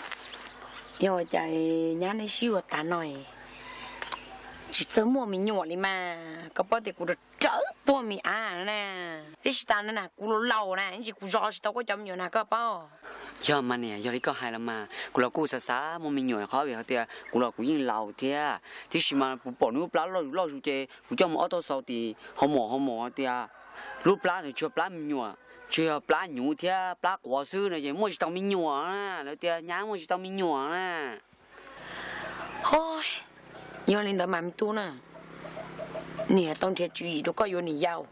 yog ua cas nyab neb sib yuav tas no tsis txawj muaj me nyuam li mas? Koj paub tias kuv rawv puag me ab na, tib si tas na kuv laus laus na, ib ntsis kuv zov tsis tau koj cov me nyuam na koj paub. Yog mas niam, yog li koj hais los mas kuv los kuj xav xav muaj me nyuam qhov vim hais tias kuv los kuv yeej laus thiab, tiam sis mas kuv pom nws lub plab loj loj zus ces kuv coj mus ob tog xaus tim hoo mom, hoo mom tias lub plab ntawd tsuas plab me nyuam, tsuas yog plab nyuv thiab plab quav xwb no ces muaj tsis tau me nyuam na, lawv tias nyab muaj tsis tau me nyuam na. Yog li ntawd mas me tub na, niam tau nrhiav tswv yim rau koj yuav niam yau,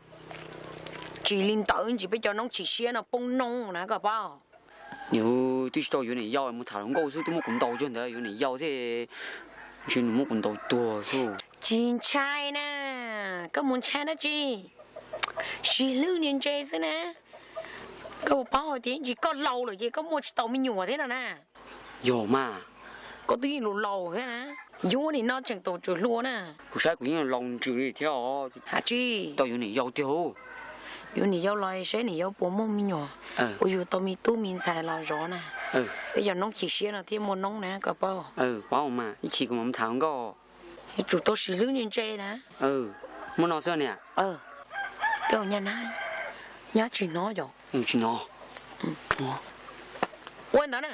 tsis li ntawd ntsis peb cov noob chim siab no poob noob na koj paub. Niam, twb tsis tau yuav niam yau, mus tham hluas nkauj xwb twb muab kuv ntaus cuag ntawd, yuav niam yau thiab ntshe nws muab kuv ntaus tuag xwb. Tsis ntshai na, Koj mus ntshai dab tsi? Sib hlwb ntse ntse xwb na. Koj puas paub hais tias ib ntsis koj laus lawm ces koj muaj tsis tau me nyuam thiab no na. Yog mas. Koj twb yeej laus laus thiab na. Yuav nim no tseem tau tsum hlua na. Kuv saib kuv yeej laus ntsws li thiab os. Hais tsis tau yuav niam yau tiag hu. Yuav niam yau los saib niam yau puas muaj me nyuam, puas yuav tau me tub me ntxhais los zov na. Peb cov noob chim siab no thiaj muaj noob na koj paub. Paub mas, ib chim kuv mam tham nkauj. Yuav tsum tau sib hlwb ntse ntse na. Muaj no xwb niam. Tej nyab na, nyab tsis hnov yom? Tsis hnov. Ua ntawd na.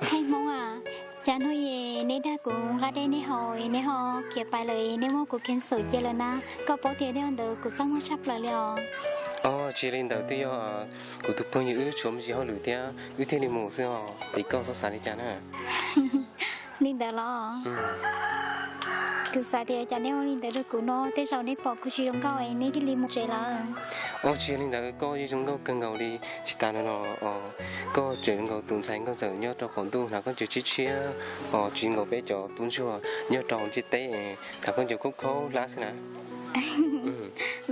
Phej Hmoob a, cas hnub i neb dag kuv nqa dej neb haus neb ho khiav pais lawm, neb muab kuv cancel cia lawm na. Koj paub tias neb ua ntawd kuv txaj muag tshaj plaws li os. Tsis li ntawd, twb yog kuv tus phooj ywg wb tshuav me ntsis hauj lwm thiab wb thiaj li mus xwb os, es koj txhob xav li cas na. Li ntawd los? Kuv xav tias cas neb ua li ntawd rau kuv no, tej zaum neb pom kuv tsis zoo nkauj es neb thiaj li mus tsev lawm. Tsis yog li ntawd, koj yeej zoo nkauj kawg nkaus li. Tsis tas li no, koj tseem zoo nkaus tus ntxhais nkauj ntxawm nyob rau qaum ntuj hnav khaub ncaws tshiab tshiab, tsis zoo nkaus peb cov tub ntsuag nyob rau ntiaj teb hnav khaub ncaws khaub khaub hlab xwb na.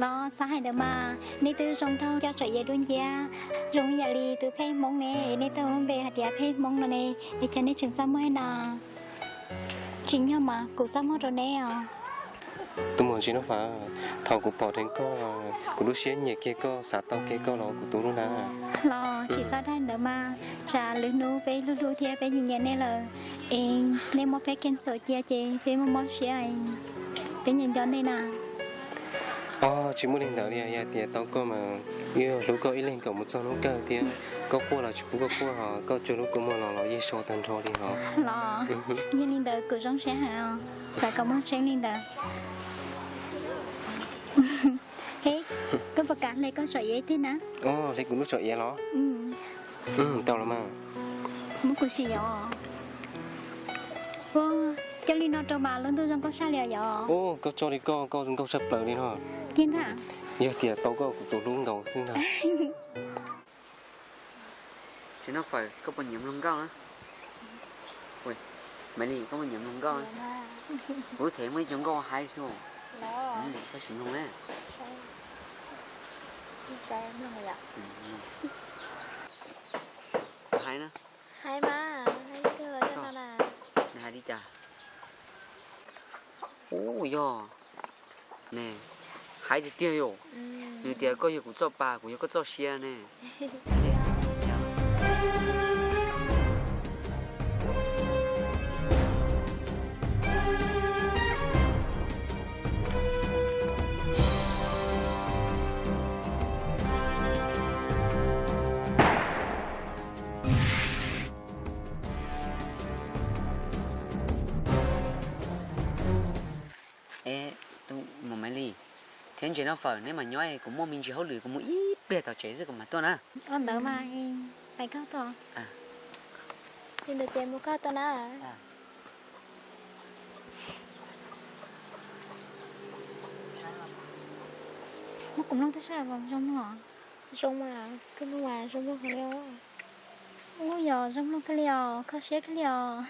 Los xav hais ntawd mas, neb twb zoo nraug coj Tsom Iav dua nciab, zoo yam li tus Phej Hmoob ne, neb twb hu lub npe hais tias Phej Hmoob no ne, es cas neb tseem txaj muag na? Tsim nyog mas kuv txaj muag rau neb os. Tus muam Ntsis Noj Fawm, thaum kuv pom dheev koj, kuv lub siab nyiam kiag koj, xav tau kiag koj los ua kuv tus hlub na. Los tsis txhob dag ntawd mas, tsam lwm hnub peb hlub hlub thiab peb nyiam nyiam nej lawm, es nej muab peb cancel cia ces peb muaj mob siab, peb nyiam nco nej na. Tsis muaj li ntawd li, yog tias tau koj mas wb yuav hlub koj ib leeg kom mus txog hnub kawg thiab. Koj quaj los tsis pub koj quaj, koj tsuas hlub kua muag los los yeej so tag nrho li hos. Los, yog li ntawd kuv zoo siab heev os, xav kom muaj tseeb li ntawd. He, koj puas kam hle koj Tsom Iav ib teg na? Hle kuv lub Tsom Iav los? Tau los mas. Muab kuv sim yos. Ua, coj li no rau mas lub ntuj zoo nkauj saj li os yos. Koj tso li koj, koj zoo nkauj tshaj plaws li no. Tiag ntag. Yog tias tau koj kuv tus hlub nkaus xwb ntag. Tsis Noj Fawm, koj puas nyiam mloog nkauj na? Maiv Lis, koj puas nyiam mloog nkauj na? Kuv lub thev muaj ib co nkauj haib xwb. Koj sim mloog na. Haib na. Haib mas, haib kawg li no na. Nws hais li cas? Ub, yog ne, haib tiag tiag yom. Nws tias koj yog kuv txoj pa, kuv yog koj txoj sia ne. Es, tus muam Maiv Lis thiab Ntses Noj Fawm, neb mam nyob, kuv muaj me ntsis hauj lwm, kuv mus ib pliag tom tsev xwb kuv mam tuaj na. Ua ntawd mas, pais koj tuaj. Li ntawd ces mus koj tuaj na. Muab kuv mloog tej sab zoo mloog. Zoo mas, koj mloog mas zoo mloog heev li os. Ub, yog zoo mloog kawg li os, kho siab kawg li os.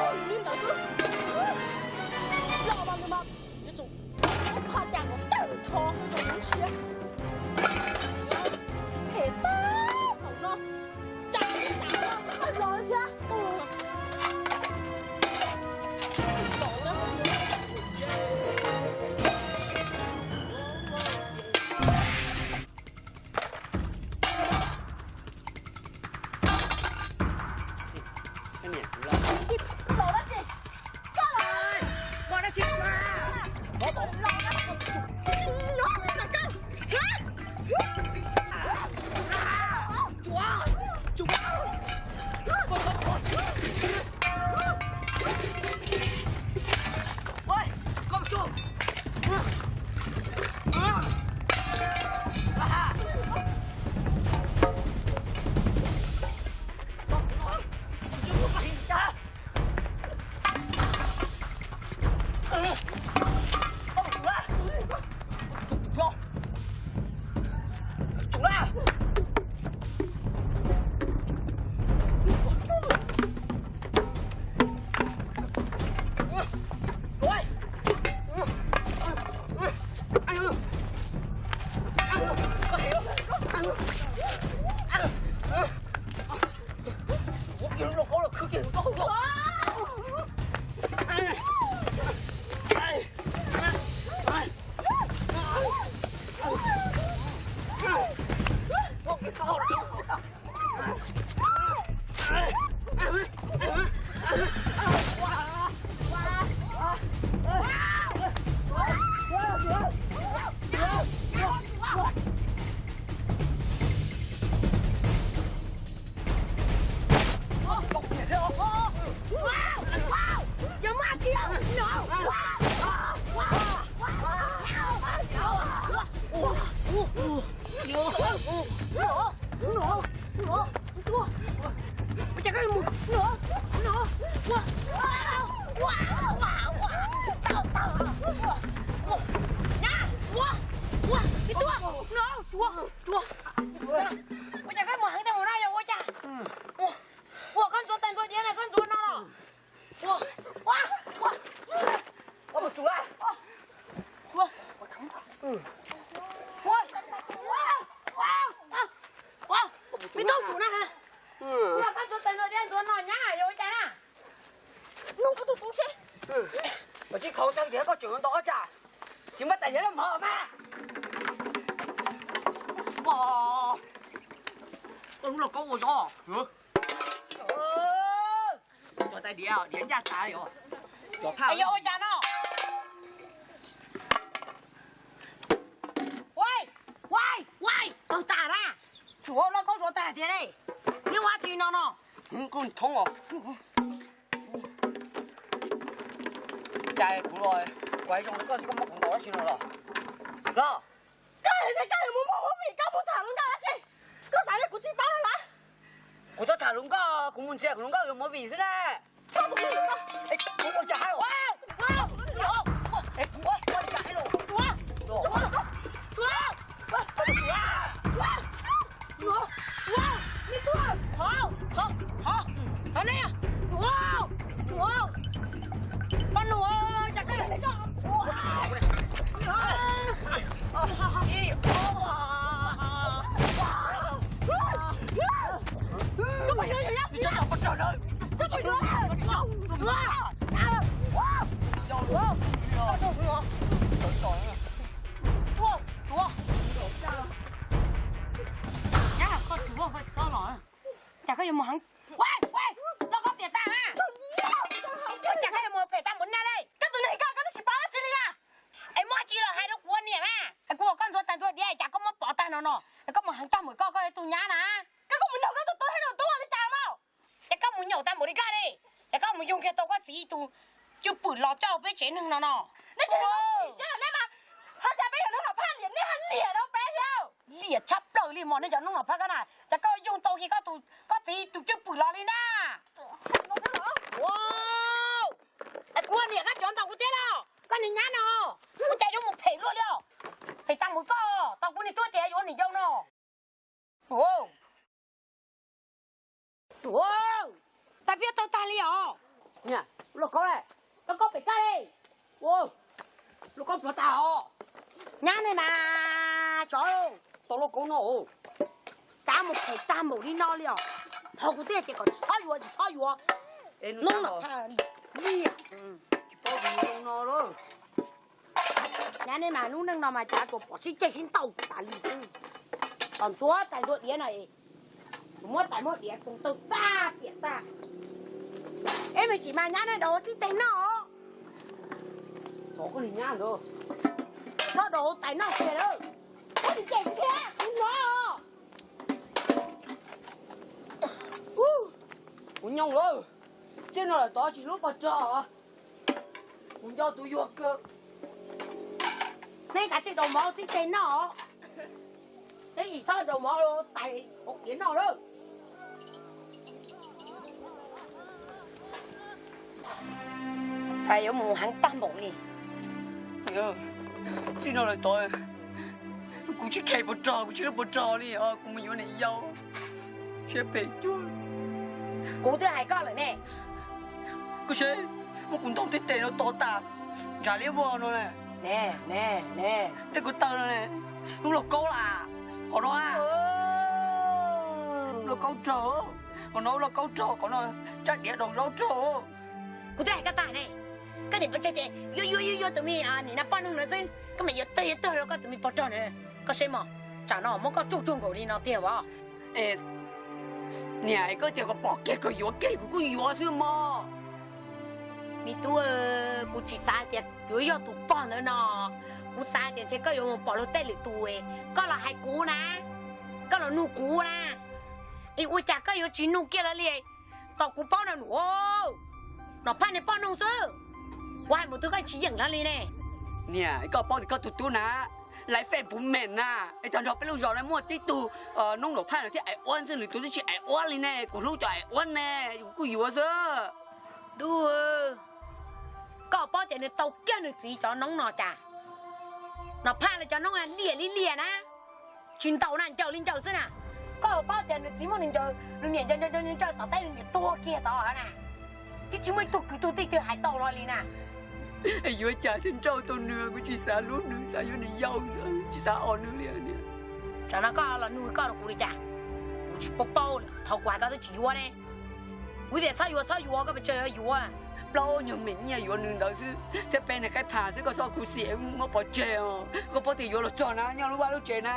Li ntawd xwb. Los mas nws mas yuav tsum muab phaj cam kom tawg nrho rau lub siab. Phem tag npaum no, cas li cas no tawg los thiab. Koj niam, kuv los. Ua cas koj yuav mus no? No, ua, ua, ua, ua, tau, tau, ua, ua, nyab, ua, ua, me tub, no, ua, ua. Ua cas koj mus heev tag mus no yog ua cas? Ua, ua, koj ntxuav tais ntxuav diav na, koj ntxuav no los? Ua, ua, ua, ua, ua, ua, ua, ua, me tub tsum na. Ua, koj ntxuav tais ntxuav diav ntxuav no nyab yog ua cas na? Nug koj tus tub seb. Koj tsis khaus tau tias koj tseem ntau qhov tsam, tsis muab tais diav los mov mas. Koj lub lauj kaub ua zov. Cov tais diav, diav ncaj tas li os. Cov phaj yog ua cas no? Ua, ua, ua, tau tas na. Tsum ua lauj kaub zov tas tiag ne. Neb ua tsi no no? Kuj thoob os. Cas kuv los, kuv hais zoo rau koj xwb koj muab kuv ntaus dab tsi no los? Los. Koj hais tias koj yuav mus muag movie, koj mus tham hluas nkauj dab tsi? Koj xav li kuv tsis paub no los? Kuv txhob tham hluas nkauj, kuv mus ntxias kuv hluas nkauj yuav movie xwb na. Koj tus movie koj. Kuv ua cas hais los? Kuv ua cas hais los? Thov, thov, thov, thov ne. Ua, ua, poj nus, cas koj, koj, koj tsuav koj txob los. Cas koj yuav mus heev? Ua, ua, lauj kaub piam tag na. Ua cas koj yuav mus phem tag npaum li na li? Koj tus neeg koj, koj twb tsis paub dab tsi li na. Es muaj tsi los hais rau kuv ua niam mas. Es kuv ua koj ntxuav tais ntxuav diav cas koj muab pov tag no no. Es koj mus heev tag npaum koj, koj yog tus nyab na. Koj, koj mus nug koj tus tub thiab tus tub ua li cas mas. Ces koj mus nyaum tag npaum li koj li. Ces koj mus yug kiag tau koj txiv tus cwj pwm los coj peb tsev neeg no no. Nej cov neeg no tsis siab, nej mas, ho cas peb yog neeg los phaj liam, nej haj liam rau peb thiab. Liam tshaj plaws li mog, nej cov neeg los phaj koj na. Ces koj yug tau kiag koj tus, koj txiv tus cwj pwm los li na. Es kuv ua niam koj tseem ntaus kuv thiab los? Koj niag nyab no, ua cas yuav mus phem luaj li os? Phem tag mus koj, tau kuv niag tub tias yuav niam yau no. Tais piab tawg tag li os. Niam, lauj kaub, lauj kaub pem koj li. Lauj kaub pluav tag os. Nyab nej mas tsov, tau lauj kaub no. Cas mus phem tag npaum li no li os. Thov kuv twb tias kom tsis txhob yuav, tsis txhob yuav. Hnub no, tsis paub tus zoo no lawm. Nyab nej mas lub neej no mas cas tsuas pom sib ceg sib ntaus tas li xwb. Kom ntxuav tais ntxuav diav no es, kuv muab tais muab diav tus taug tag piam tag. Eb, me tsis mas nyab nej daus xib teg noj os. Txhob daus tais noj kiag lawm. Koj tsis cem kuv thiab, kuv hnov. Kuv nyooj lawm, txij no lawm tod tsis hlub pog rog. Kuv nco tus yuag kawg. Neb kav tsij daus mov xib teg noj os. Neb tsis txhob daus mov tais hauv diav noj lawm. Yuav mus heev tag npaum li. Txij no lawm tod, kuv tsis khe pog rog, kuv tsis hlub pog rog li os, kuv mus yuav niam yau. Siab phem cuag. Kuv twb hais koj lawm ne. Koj saib, muab kuv ntaus tej tes no to tas, ntshav liab vog no ne. Tej ko taw no ne, lub lauj kaub las, qhov no a. Lub lauj kaub raug, qhov no lub lauj kaub raug, qhov no tsab diav daus zaub raug. Kuv twb hais koj tag ne, koj niam pov tseg tias yuav yuav yuav yuav tus me nim no poj neeg no xwb, koj mam yuav tawg yuav tawg rau koj tus me pog rog na. Koj saib mog, tsam no muab koj tsuj tsuag nkaus li no tiag as. Niam, koj tias kom pom kiag kom yuav kiag kuv kuj yuav xwb mog. Me tub, kuv tsis xav tias yuav yog tus pog ntawd no, kuv xav tias ntshe koj yuav mus pom luag tej lwm tus, koj los hais kuv na, koj los nug kuv na. Es ua cas koj yuav tsis nug kiag los li? Tos kuv paub no nus, Nom Phaj niag poj noog xwb, kuv hais mus twg koj tsis yeem los li ne. Niam, koj paub tias koj tus tub na, Laiv fej puv meem na, es tag nrho peb lub zos no muaj tib tug noob Nom Phaj no thiab Aim Uab xwb, lwm tus twb tsis Aim Uab li ne, kuv hlub cov Aim Uab ne, kuv kuj yuav xwb. Ntuj, koj paub tias nws tau kiag nws txiv cov noob no cas? Nom Phaj los cov noob liam li liam na, tsis ntaus na, ncaws li ncaws xwb na. Koj paub tias nws txiv muab nws ncaws, nws niam ncaws ncaws ncaws tom teb, nws niam tuag kiag tod na. Twb tsis muaj ib tug kwv tug tij twg hais tau no li na. Yuav cas thiaj nrauj tau nws, kuv tsis xav hlub nws, xav yuav nws yau xwb, tsis xav os nws li. Tsam no koj los nug koj rau kuv li cas? Kuv tsis paub paub, thaum kuv hais koj twb tsis yuav ne. Kuv tias txhob yuav txhob yuav, koj pes tsawg yuav yuav. Plaub nyuag meem nyiaj yuav nws ntawd xwb thiab peb niag qaib phas xwb, koj txhob khuv xim muab pov tseg os. Koj paub tias yuav los txog na nyob lub vaj lub tsev na,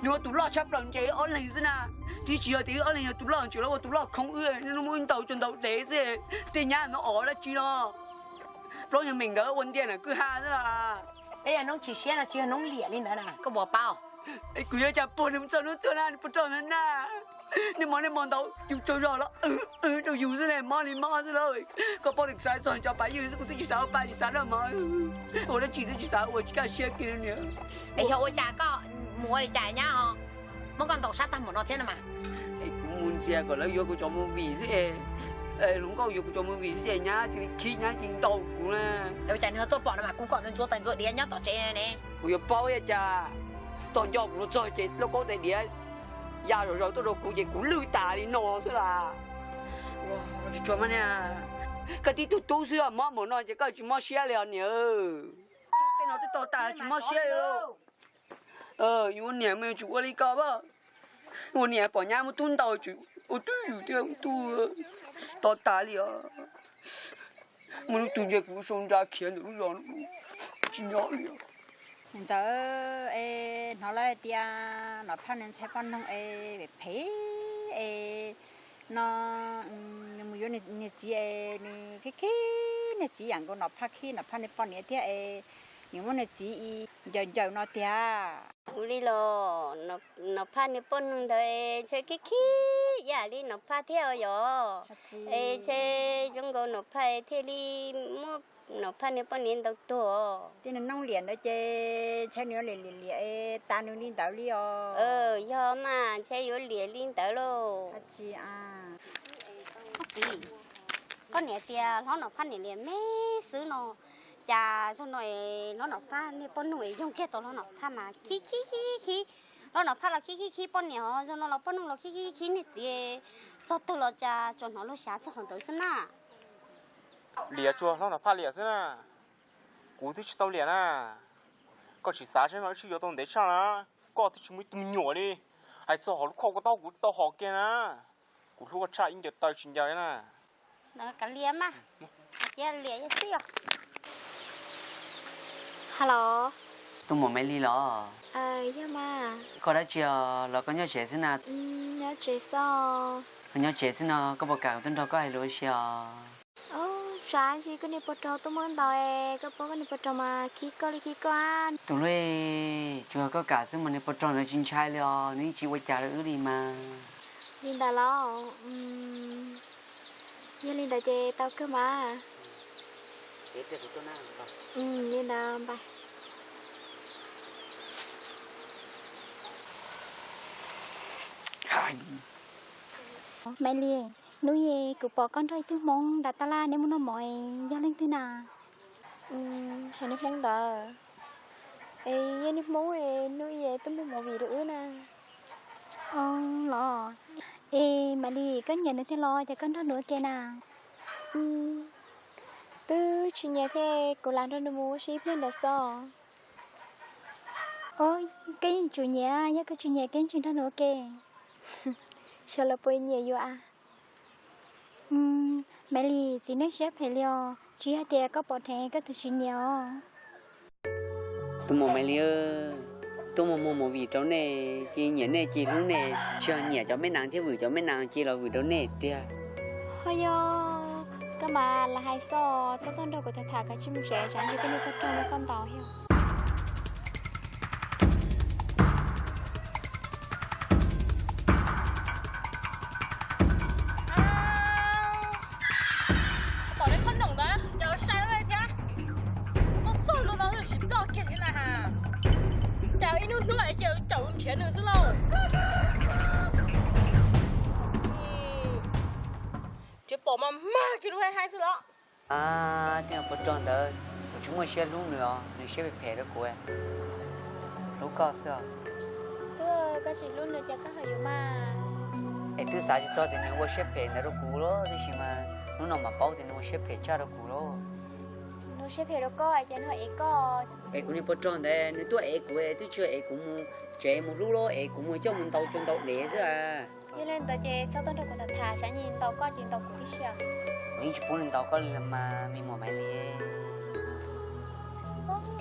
nws ua tus loj tshaj plaws ntshe ob leeg xwb na. Twb tsis yog tias wb ob leeg yog tus loj, tseem los ua tus loj khoob wb, muab wb ntaus cov ntaus dev xwb. Tej nyab no os dab tsi no. Plaub nyuag meem ntawd ua ntiag na kwj ha xwb las. Peb yog noob chim siab no tsis yog noob liam li ntawd na, koj puas paub? Kuv yuav cas puag nws txog hnub tuag na, nws puas raug ntawd na. Nej hmo nej hmo ntaus yus tsaug zog los rau yus xwb ne, mob li mob xwb lauj. Koj paub tias kuv xav txog cov pab ywg xwb, kuv twb tsis xav ua pa tsis xav noj mov, ua dab tsi twb tsis xav ua, tsis kaj siab kiag niam. Es yog ua cas koj mus ua li cas nyab ho muab koj ntaus sab tag npaum no thiab no mas? Es kuv mus ntxias kom lawv yuav kuv cov movie xwb es, hluas nkauj yuav kuv cov movie xwb es nyab cia li khib, nyab cia li ntaus kuv na. Es ua cas nws ho tuaj pom no mas kuv kom nws ntxuav tais ntxuav diav nyob tom tsev ne? Kuv yuav paub ua cas, tog nco kuv los txog ces lauj kaub tais diav ya zom zaws tuaj rau kuv ces kuv lwj tas li no xwb las. Tsuag mas niam, koj tib tug tub xwb mob npaum no ces koj tsis mob siab li os niam. Tub tej no twb tau tas tsis mob siab li lauj. Yuav ua niam mas yuav tsum ua li ko as. Ua niam pom nyab muab tub ntaus tsum ua twj ywm thiab tub, to tas li os. Muaj lub tug ntseg kuv sau nra khiav ntawm lub zos tsis nyob li. Ntxawm, es hnov lawv hais tias Nom Phaj nws ntxhais poj noog es phem phem es no, nws mus yuav niag txiv es nws khib khib niag txiv yam nkaus Nom Phaj khib Nom Phaj niag poj niam thiab es nws muab niag txiv ncaws ncaws no tiag. Ua li los Nom Phaj niag poj noog ntawd ntshe khib khib ib yam li Nom Phaj thiab os yom. Es ntshe zoo nkaus Nom Phaj thiaj li muab Nom Phaj niag poj niam ntaus tuag. Tej niag noob liam ntawd ces ntshe nws yuav liam liam liam es tas nws li ntawd li os. Yog mas ntshe yuav liam li ntawd lauj. Tsis, koj niam tias hlob Nom Phaj niam liam me xwb no, cas zaum no hlob Nom Phaj niag poj noog es yoog kiag tau hlob Nom Phaj mas khib khib khib khib. Hlob Nom Phaj los khib khib khib poj niam, zaum no los poj noog los khib khib khib niag txiv. Txog twg los cas tsuas hnov luag xyav txog qhov ntawd xwb na. Liam tsuas hlob Nom Phaj liam xwb na, kuv twb tsis tau liam na. Koj tsis xav seb no wb sib yuav tau ntev tshaj na, koj twb tsis muaj ib tug me nyuam li. Hais txog hom lub khoj koj taub kuv tau hom kiag na. Kuv hlub koj tshaj ib ncaws taw tsis ncaws na. Kav liam mas, cia liam xwb os. Hello. Tus muam Maiv Lis los? Yog mas. Koj dab tsi os, los koj nyob tsev xwb na? Nyob tsev xwb. Koj nyob tsev xwb no, koj puas kam kuv tuaj nrog koj hais lus ua si os? Tsam ntsis koj niag pog rog tuaj muab ntaus, koj paub koj niag pog rog mas khib koj li khib koj. Tus hlub, tsuas yog koj kam xwb mas niag pog rog ntawd tsis ntshai li os, nws yeej tsis ua cas rau wb li mas. Li ntawd los? Yog li ntawd ces tau kawg mas. Li ntawd npais. Maiv Lis, hnub i kuv pom koj nrog ib tug hmoob nram tab laj neb muaj noj mov, yog leej twg na? Hais niag hmoob ntawd, es yog niag hmoob hnub i tuaj muag movie rau wb na. Los, es Maiv Lis, koj nyiam nws tiag los ces koj nrog nws ua ke na? Twb tsis nyiam thiab, kuv lam nrog nws mus ua si ib pliag ntawd xwb. Koj yeej tsum nyiam, yog koj tsis nyiam koj yeej tsis nrog nws ua ke. Xyov lawv puas nyiam yus a. Maiv Lis, txiv neej siab phem li os, tsis yog tias koj pom dheev koj tus tsis nyiam os. Tus muam Maiv Lis, tuaj muag movie rau nej, cia nyiam nej cia hlub nej, tsis yog nyiam cov me nas thiab vwm cov me nas cia los vwm rau nej tiag. Ho yog, koj mas lam hais xwb, txhob tuaj nrog kuv tham tham, kav tsij mus tsev, tsam ntsis koj niag pog rog muab koj ntaus thiab. Tom li qhob noom ntawd ces sai thiab, tuaj txog ntua no sim ploj kiag thiab na has. Tsaum nrhiav nws xwb lauj. Nrhiav pom mas mag kiag lub haib haib xwb los. Tej pog rog ntawd, kuv tsis muaj siab hlub nws os, nws siab phem phem rau kuv. Hlub koj xwb os. Koj tsis hlub nws ces koj ho yuav mas. Es twb xav tsis txog tias nws ua siab phem ntawd rau kuv lauj, tiam sis mas hnub no mam paub tias nws ua siab phem tshaj rau kuv lauj. Nws siab phem rau koj ces nws ev koj. Es kuv niag pog rog ntawd nws tuaj ev kuv, twb tsis ev kuv mus tsev mus hlub lauj, ev kuv mus coj mus ntaus cua ntaus dev xwb a. Yog li ntawd ces txhob tuaj nrog kuv tham tham, saib nws ntaus koj ces ntaus kuv tib si. Kuv yeej tsis pub nws ntaus koj li los mas me muam Maiv Lis.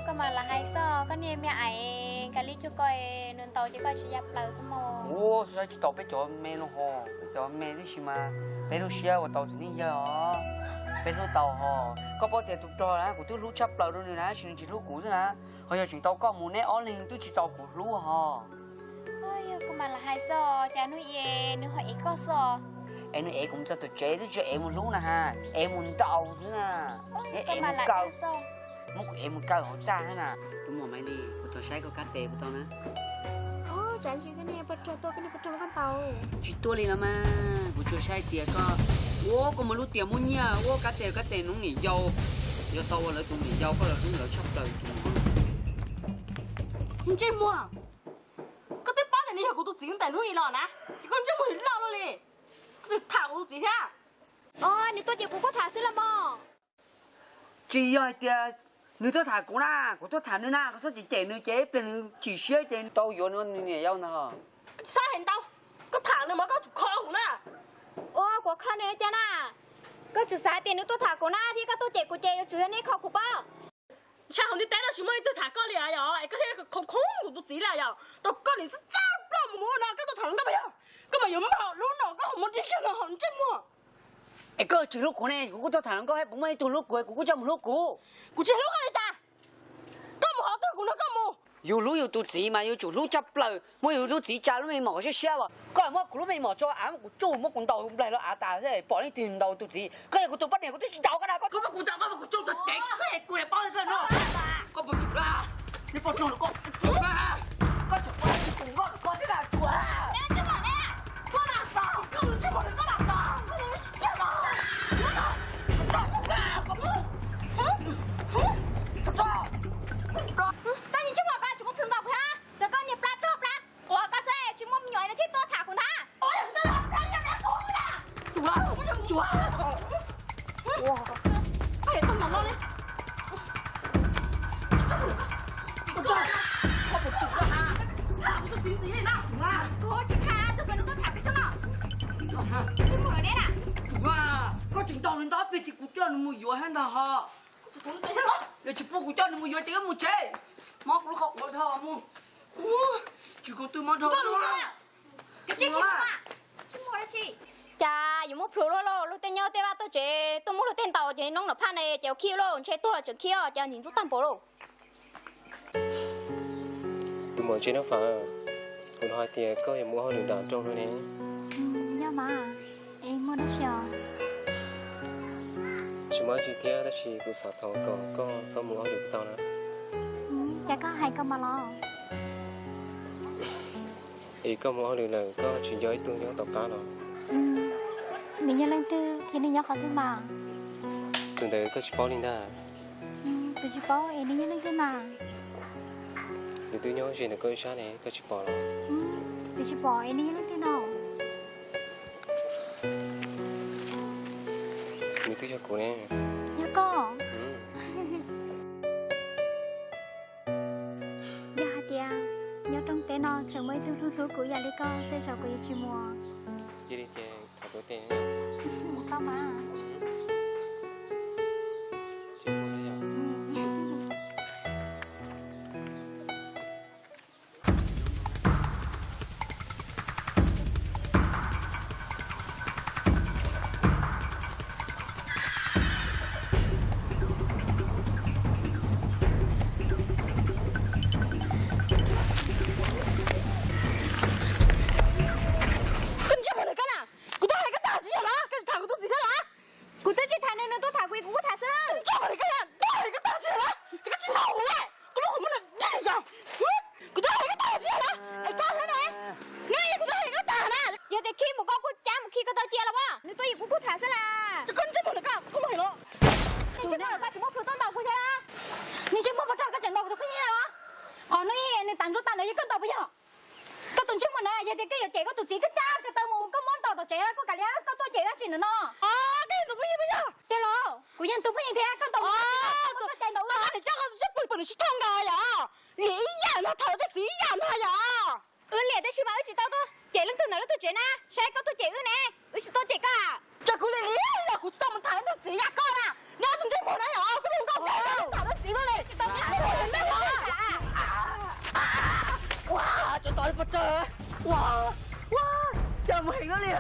Koj mas lam hais xwb, koj niag me ais Kav Lis cuag koj, nws ntaus ces koj tsis ya plaws xwb mog. Ua, saib tsis taus peb cov me no ho, peb cov me tib si mas peb lub siab ua tau txiv neej yawg os, peb hlub tau ho. Koj paub tias tus rog na kuv twb hlub tshaj plaws rau nws na, tab sis nws tsis hlub kuv xwb na. Ho yog tseem tau koj mus neb ob leeg twb tsis tau kuv hlub ho. Yog koj mas lam hais xwb, cas hnub i nws ho ev koj xwb. Es nws ev kuv mus txog tom tsev twb tsis ev mus hlub na ha, ev mus ntaus xwb na. Ev mus kaw, muab kuv ev mus kaw hauv txaj xwb na. Tus muam Maiv Lis, kuv tuaj saib koj kab tes puas tau na? Tsis tuaj li los mas, kuv tsuas saib tias koj, ua koj muaj lub tias muaj nyiaj, ua kab tes kab tes noob niam yau, yog tau ua lawv tus niam yau koj los hlub lawv tshaj plaws tus muam. Ntsej muag, koj twb paub tias nws yog kuv tus txiv ntawm hnub i los na, ces koj ntsej muag loj luaj li, koj tseem tham kuv tus txiv thiab. Nws tuaj ces kuv kuj tham xwb los mog. Tsis yog hais tias nws tuaj tham kuv na, kuv tuaj tham nws na, koj txhob cem cem nws ces ib pliag nws chim siab ces tau yuav nws niam yau ntag. Xav hais ntau, koj tham nws mas koj tsum kho kuv na. Ua kuv kho nws cas na? Koj tsum xav tias nws tuaj tham kuv na thiab koj tuaj cem kuv ces yuav tsum yog nej kho kuv pob. Ntshai hauv ntiaj teb no tsis muaj leej twg tham koj li yom, es koj thiaj khoov khoov kuv tus txiv li yom. Tau koj niam txaj txaj ploj mus ua no koj tuaj tham hluas nkauj puas yog? Koj mas yuav npaum lub no koj ho muab dib kiag no ho ntsej muag. Es koj tsis hlub kuv ne, kuv kuj tuaj tham hluas nkauj thiab puas muaj ib tug hlub kuv kuv kuj coj mus hlub kuv. Kuv tsis hlub koj li cas? Koj mus qhov twg kuv nrog koj mus. Yus hlub yus tus txiv mas yuav tsum hlub tshaj plaws, muab yus lub txiv tsa lub me mom siab siab as. Koj muab kuv lub me mom tso av muab kuv tsuj muab kuv ntaus nplaig los av tas xwb pom leej twg ntaus tus txiv. Koj yog kuv tus poj niam kuv twb tsis ntaus koj na, koj muab kuv tsav koj muab kuv tsuj tag kev koj kuv li paub li koj no. Koj puas tsum, nej poj rog los koj, koj tseem ua kuv nkauj koj thiab na. Koj niag ntsej muag koj tsis muaj plhws ntaus kuv thiab, txawm koj niag plab rog plab quav koj xwb tsis muaj me nyuam nws thiaj tuaj tham kuv ntag. Kuv tsis tham tus kws nws tuaj tham kuv xwb no. Ntsej muag los deb na. Koj tseem ntaus nws ntau pliag ces kuv coj nws mus yuav thiab ntag ho. Yog tsis pub kuv coj nws mus yuav ces wb mus tsev. Mob kuv lub qhov quav dhau mus. Tsis koom twg mob dhau. Cas yuav muab plhws luaj lauj, luag tej nyob tej vaj tej tsev tuaj muab luag tej ntaus ces noob nram phaj ne ces ua khib lauj, ntshe tuag los tseem khib ces ntxim ntxub tag npaum lauj. Tus muam Ntse Nab Fam, kuv hnov hais tias koj yuav mus ua hauj lwm nram nroog no ne. Yog mas, es muaj dab tsi os? Tsis muaj dab tsi thiab tab sis kuv xav thov kom koj txhob mus ua hauj lwm kom tau na. Cas koj hais ko mas los? Es koj mus ua hauj lwm lawm koj tsis nco ib tug nyob tom qab los? Nws yog leej twg thiab nws nyob qhov twg mas? Tus ntawd koj tsis paub li ntag. Kuv tsis paub es nws yog leej twg mas? Nws twb nyob ze ntawm koj ib sab ne koj tsis pom los? Kuv tsis pom es nws yog leej twg no? Nws twb yog kuv ne. Yog koj? Yog hais tias nyob rooj teb no tseem muaj ib tug hlub hlub kuv ib yam li koj, tej zaum kuv yuav tsis mus. Cia li ces thov tuav tes. Tau mas. Koj ntsej muag ntawm koj na, kuv twb hais koj tag tsis yog los koj tsis tham kuv tus txiv thiab los? Yog tias koj yuav cem koj tus txiv, koj cab ko taw mus, koj muab ntaus tom tsev, koj kav liam, koj tuaj cem dab tsi ntawm no? Koj yog tus phooj ywg puas yog? Tiag los, kuv yog tus phooj ywg thiab, koj ntaus, koj cem ntawm no. Koj cem koj tus txiv pw pw nws sib thooj nkaus yom? Liam ib yam no, tham tej txiv ib yam no yom? Wb liam tab sis mas wb tsis tau tuaj cem leej twg ntawm lub tuaj tsev na, saib koj tuaj cem wb ne, wb tsis tuaj cem koj. Ces kuv liam liam los kuv tsis tau mus tham leej twg txiv yam koj na. Neb tus ntsej muag na yom, koj mus nkaum tes tham leej twg txiv luaj li. Ua, tso tau li pov tsawg. Ua, ua, cas mus heev luaj li.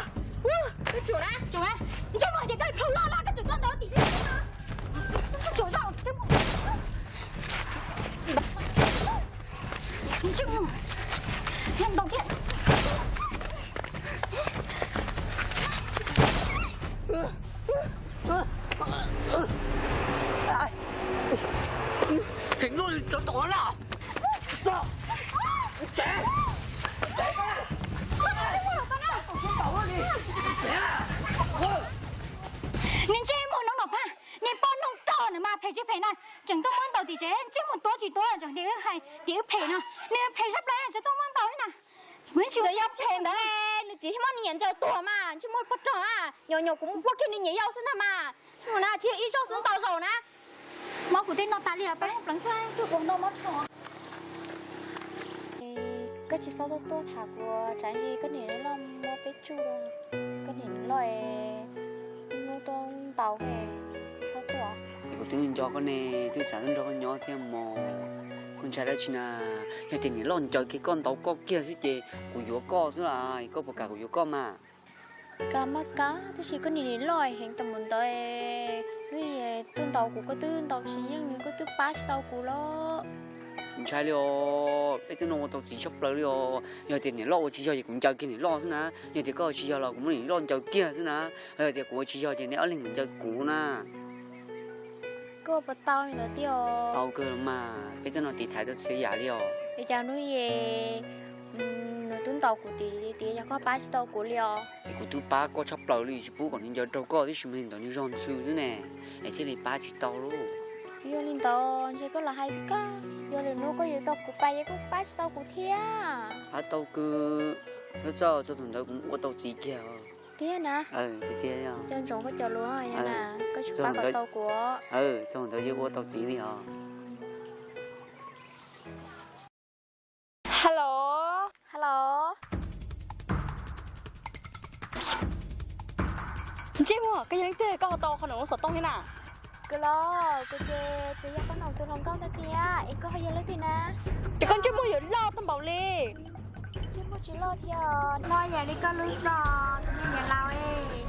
Ua, tsum na, tsum na, ntsej muag ces koj plhu loj loj, koj tsum tuaj ntawd tim no. Koj tsum zoj ntsej muag. Ntsej muag, yog ntau thiab. Heev luaj li, tsov tom na. Nws ntsej muag noob nom phaj, nws poj noog rog nws mas phem tsis phem na, tseem tuaj muab ntaus tim tsev, ntsej muag tuav tsis tuav, tseem tias wb hais tias wb phem no, nws phem sab plaws tseem tuaj muab ntaus thiab na. Kuv tsis yog phem ntawd, nws txiv thiaj muab nws niam ncaws tuag mas ntsej muag poj rog a, nyuam nyuam kuv mus quaj kiag nws niam yau xwb ntag mas, ntsej muag na tsis yog ib zaug xwb ntau zaus na. Mob kuv tej noj tas li os, peb pleev tshuaj rau kuv noj mob rau. Koj tsis txhob tuaj tuaj tham kuv, tsam ntsis koj niam loj muab peb tsuj, koj niam loj es hnub tuaj ntaus, txhob tuaj. Kuv twb nco koj ne, twb xav tuaj nrog koj nyob thiab mog. Koj ntshai dab tsi na? Yog tias niam loj ncaws kiag koj, ntaus koj kiag xwb ces kuv yuav koj xwb las, koj puas kam kuv yuav koj mas? Kam mas kam, tab sis koj niam loj heev tau mus ntawd, lub tuaj ntaus kuv koj twb ntaus tsis yeej nws, koj twb pab tsis tau kuv los. Ntshai li os, peb twb no ua tau txiv tshaj plaws li os. Yog tias niam loj ua tsis yog ces kuv ncaws kiag niam loj xwb na. Yog tias koj ua tsis yog los kuv muab niam loj ncaws kiag xwb na. Yog tias kuv ua tsis yog ces neb ob leeg mus ncaws kuv na. Koj puas tau li ntawd tiag? Tau kawg los mas, peb twb no tiv thaiv tau txhia yam li os. Es cas hnub es nws twb ntaus kuv tiag tiag, yog koj pab tsis tau kuv li os. Es kuv twb pab koj tshaj plaws li, tsis pub kom nws ncaws raug koj tib si, mas li ntawd nws zog ntxhw xwb ne, es thiaj li pab tsis tau lauj. Yog li ntawd ntshe koj los hais koj, yog lwm hnub koj yuav tau kuv pab ces koj pab tsis tau kuv thiab. Pab tau kawg, txhob txhawj, txog thaum ntawd kuv ua tau txiv kiag. Tiag na? Tiag tiag. Coj ntsoov koj cov lus na, koj tsis pab kom tau kuv. Txog ntawd yeej ua tau txiv li os. Hello. Hello. Ntsej muag, koj yog leej twg, koj ho tau qhov no ua xov tooj thiab na? Kuv los, kuv ces txawm yog qhov no tus hluas nkauj ntawd thiab, es koj ho yog leej twg na? Ces koj ntsej muag yuav loj tag npaum li. Ntsej muag tsis loj thiab, loj yam li koj lub xov, tus me niam laus es.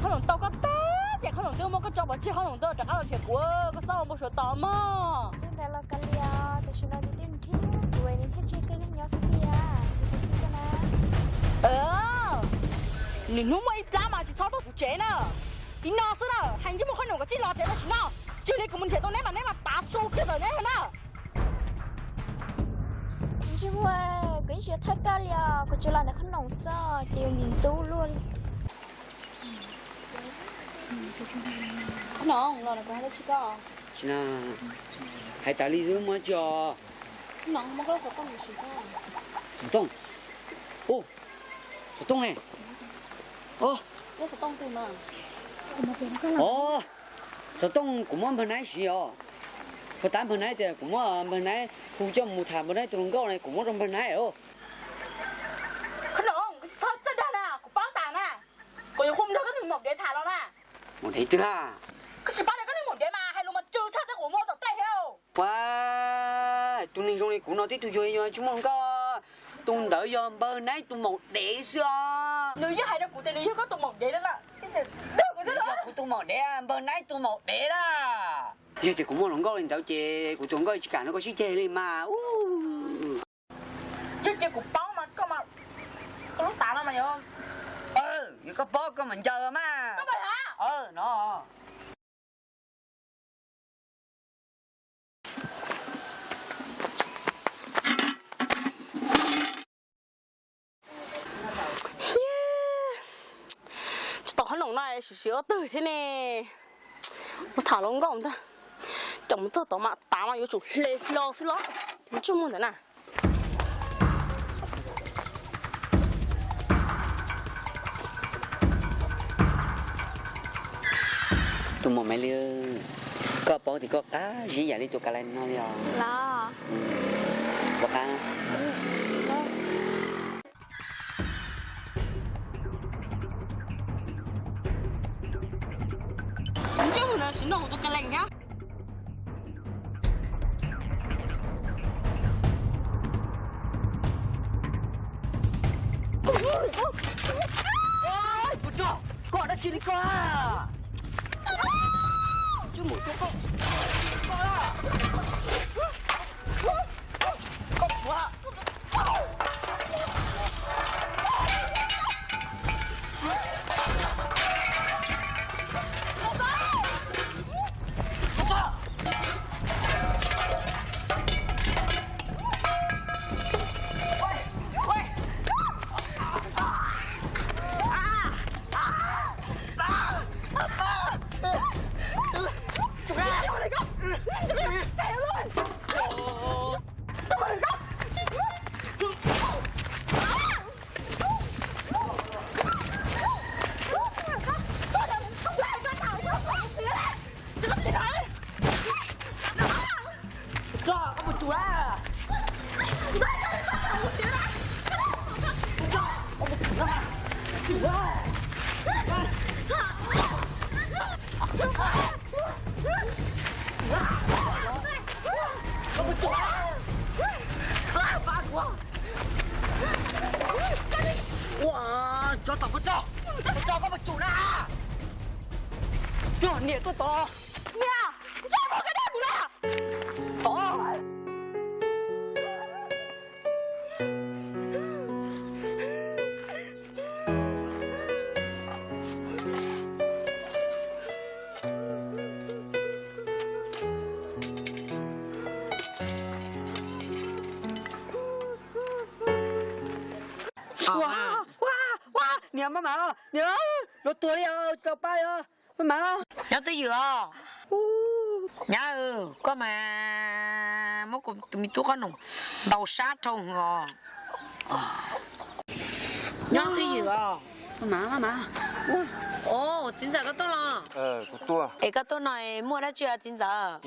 Qhob noom tau koj tag ces qhob noom twb muab koj tso pov tseg, qhob noom twb rov qab los nrhiav kuv, koj txhob ua npau suav tod mog. Tsis ntawd los kav liam, tam sim no nws twb nrhiav kuv, nws thiaj tseg koj nyob xwb tiag, nws twb koj na. Lwm hnub muaj ib plab mas tsis txhob tuaj kuv tsev na. Li no xwb na, hais ntsej muag qhob noom kom tsij los tsev tam sim no, tsis li kuv mus nrhiav tau neb mas neb mas tav su kiag ntawm neb na. Ntsej muag, kuv yeej tsis thawj koj li os, kuv tsuas los ntawm qhob noom xwb ces ntxim ntxub luaj li. Qhob noom, los no kuv hais dab tsi koj? Tsis na, hais tas li xwb muaj dab tsi os? Qhob noom, muab koj lub xov tooj sim koj. Xov tooj? Ub, xov tooj ne. Ub, lub xov tooj twg no? Ov, xov tooj kuv muab npawg Naib siv os. Puag ta npawg Naib tias kuv muab npawg Naib hu coj mus tham npawg Naib tus hluas nkauj ne, kuv muab rau npawg Naib os. Qhob noom, koj tsis txhob txawj dag na, kuv paub tas na. Kuv yuav hu nrog koj niag maum dev tham los na. Maum dev twg na? Koj tsis paub tias koj niag maum dev mas hais lus mas tsw tshaj tej quav muag tom tej thiab. Ua, tus neeg zoo li kuv no tib tug yuag yuag tsis muaj hluas nkauj. Tus ntawd yog npawg Naib tus maum dev xwb os. Nws yeej hais rau kuv tias nws yog koj tus maum dev no na. Yog kuv tus maum dev, npawg Naib tus maum dev na. Yog tias kuv muaj hluas nkauj li ntawd ces kuv tus hluas nkauj tsis kam nrog koj sib ceg li mas. Yog tias kuv paub mas koj mas, koj lub tav no mas yog. Yog koj paub koj mam ncaws mas. No. Tsis tau qhob noom no siv siv ob tug thiab ne. Mus tham hluas nkauj ntag. Coj mus txog tod mas tav mas yuav tsum hle hlo xwb los. Ntsej muag ntawd na. Tus muam Maiv Lig, koj paub tias koj qab zib yam li tus Ka Lais no li os. Los, puas qab? Ntsej muag ntawd sim noj kuv tus Ka Lais thiab. Koj dab tsi li koj? Koj, koj, koj, Tso, koj mus tsum lawm. Ua, tso tom koj tso, tso koj mus tsum na. Tso niam tuaj tod. Niam, tso muag koj dag kuv na. Tod. Ua, ua, ua, niam maj mam, niam, luag tuag li os, tau pab os, maj mam. Nyob twj ywm os. Nyab, koj mas muab kuv tus me tub qhob noom ntaus sab rau os. Nyob twj ywm os. Os, txiv ntxawm koj tuaj los? Es koj tuaj no muaj dab tsi os txiv ntxawm?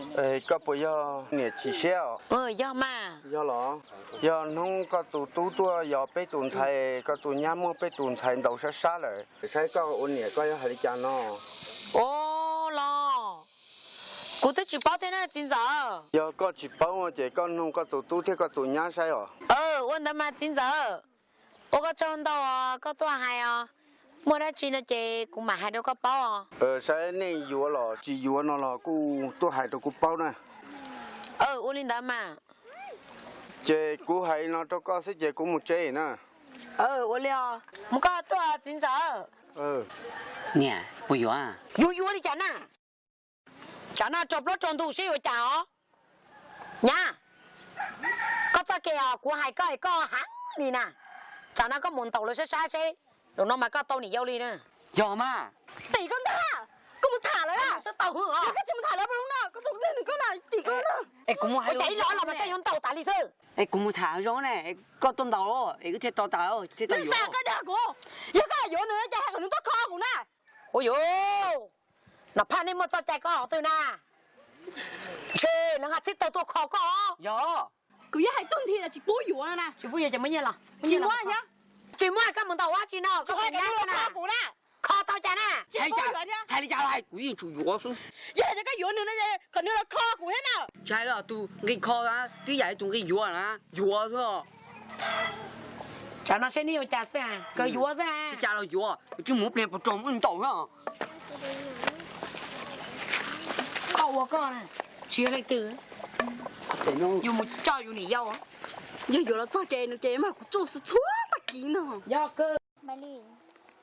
Koj puas yog niam Chim Siab os? Yog mas. Yog los? Yog hnub koj tus tub tuaj yos peb tus ntxhais, koj tus nyab muab peb tus ntxhais ntaus sab sab lawm, saib koj ua niam koj yuav hais li cas no? Os los, kuv twb tsis paub thiab na txiv ntxawm. Yog koj tsis paub ces koj nug koj tus tub thiab koj tus nyab saib os. Ua ntawd mas txiv ntxawm, ua koj tsaug ntau os koj tuaj hais os. Muaj dab tsi no ces kuv mam hais rau koj paub os. Saib nej yuav los tsis yuav no los kuj tuaj hais rau kuv paub na. Ua li ntawd mas. Ces kuv hais no rau koj xwb ces kuv mus tsev na. Ua li os. Mus koj tuaj txiv ntxawm. Niam, puas yuav? Yuav yuav li cas na? Tsam no raug plaub raug ntug seb yuav cas os. Nyab, koj txoj kev os kuv hais koj es koj heev li na. Tsam no koj mus ntaus lawv sab sab seb, zaum no mas koj tau niam yau li na. Yog mas. Tim koj ntag, koj mus tham lawv, yog koj tsis mus tham lawv no koj tus dej nws koj na tim koj na. Es kuv mus hais ib los los mas koj yuav ntaus tas li xwb. Es kuv mus tham zoo ne, koj tuaj ntaus es wb thiaj tau tas, thiaj tau yuav. Koj dag kuv, yog koj yuav nws no ces hais kom nws tuaj kho kuv na. Ua yuav, Nom Phaj, nej muaj txoj cai koj hov twg na? Ntshe lawv nqa txhib taws tuaj kho koj. Yog, kuv yeej hais tag nrho los tsis pub yuav no na. Tsis pub yuav ces muab nyiaj los. Tsis muab, tsis muab koj mus ntaus ua dab tsi no, koj kho kuv na. Kho tau cas na? Hais li cas hais kuv yeej tsum yuav xwb. Yog tias koj yuav nws no kom nws los kho kuv thiab na. Tsis hais los tus nqi kho twb yam li tus nqi yuav na, yuav xwb. Tsam no seb neb yuav cas xwb, kawg yuav xwb. Cas los yuav, tsis mus pliag puas tsaug muab ntaus na. Koj ua koj na, tsis yog leej twg. Yus mus coj yus niam yau, yog yuav los txog ces nws ces mas kuv tsuj txhua tag kis no. Yog kawg. Maiv Lig,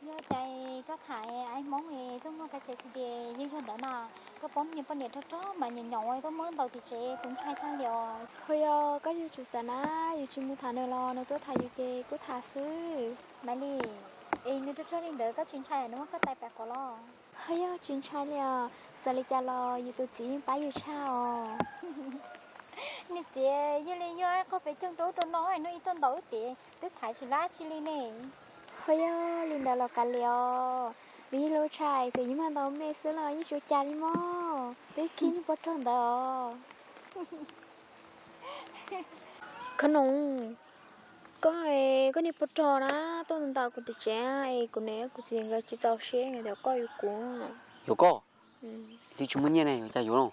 yog cas koj tham ai Hmoob tuaj muaj ka ces xwb tias yog yog ntawd na, koj paub niag poj niam rog rog mas nyaum nyaum tuaj muab ntaus tim tsev kuv ntshai tag li os. Ho yog koj yuav tsum xav na, yus tsis mus tham nws los nws tuaj tham yus ces kuj tham xwb. Maiv Lig, es nws rog rog li ntawd koj tsis ntshai nws muab koj tais pam quav los? Ho yog tsis ntshai li os, txawm li cas los yus tus txiv yeej pab yus tshaj os. Niag txiv, yog li yog ib qho pes caug rau ub rau no, hnub ib tuaj ntaus wb tias twb thaiv tsis lab tsi li ne. Ho yog li ntawd los kav liam os. Ib lub tshais txawm yeej mag ntaus me xwb los yeej tsis ua cas li mog, twb khib niag pov rog ntawd os. Khab Noom, koj, koj niag pov rog na, tuaj ntawm kuv tim tsev es kuv niam kuv txiv nkawd tsis txaus siab nkawd tias koj yuav kuv. Yuav koj? Twb tsis muaj nyiaj ne, yuav cas yuav los?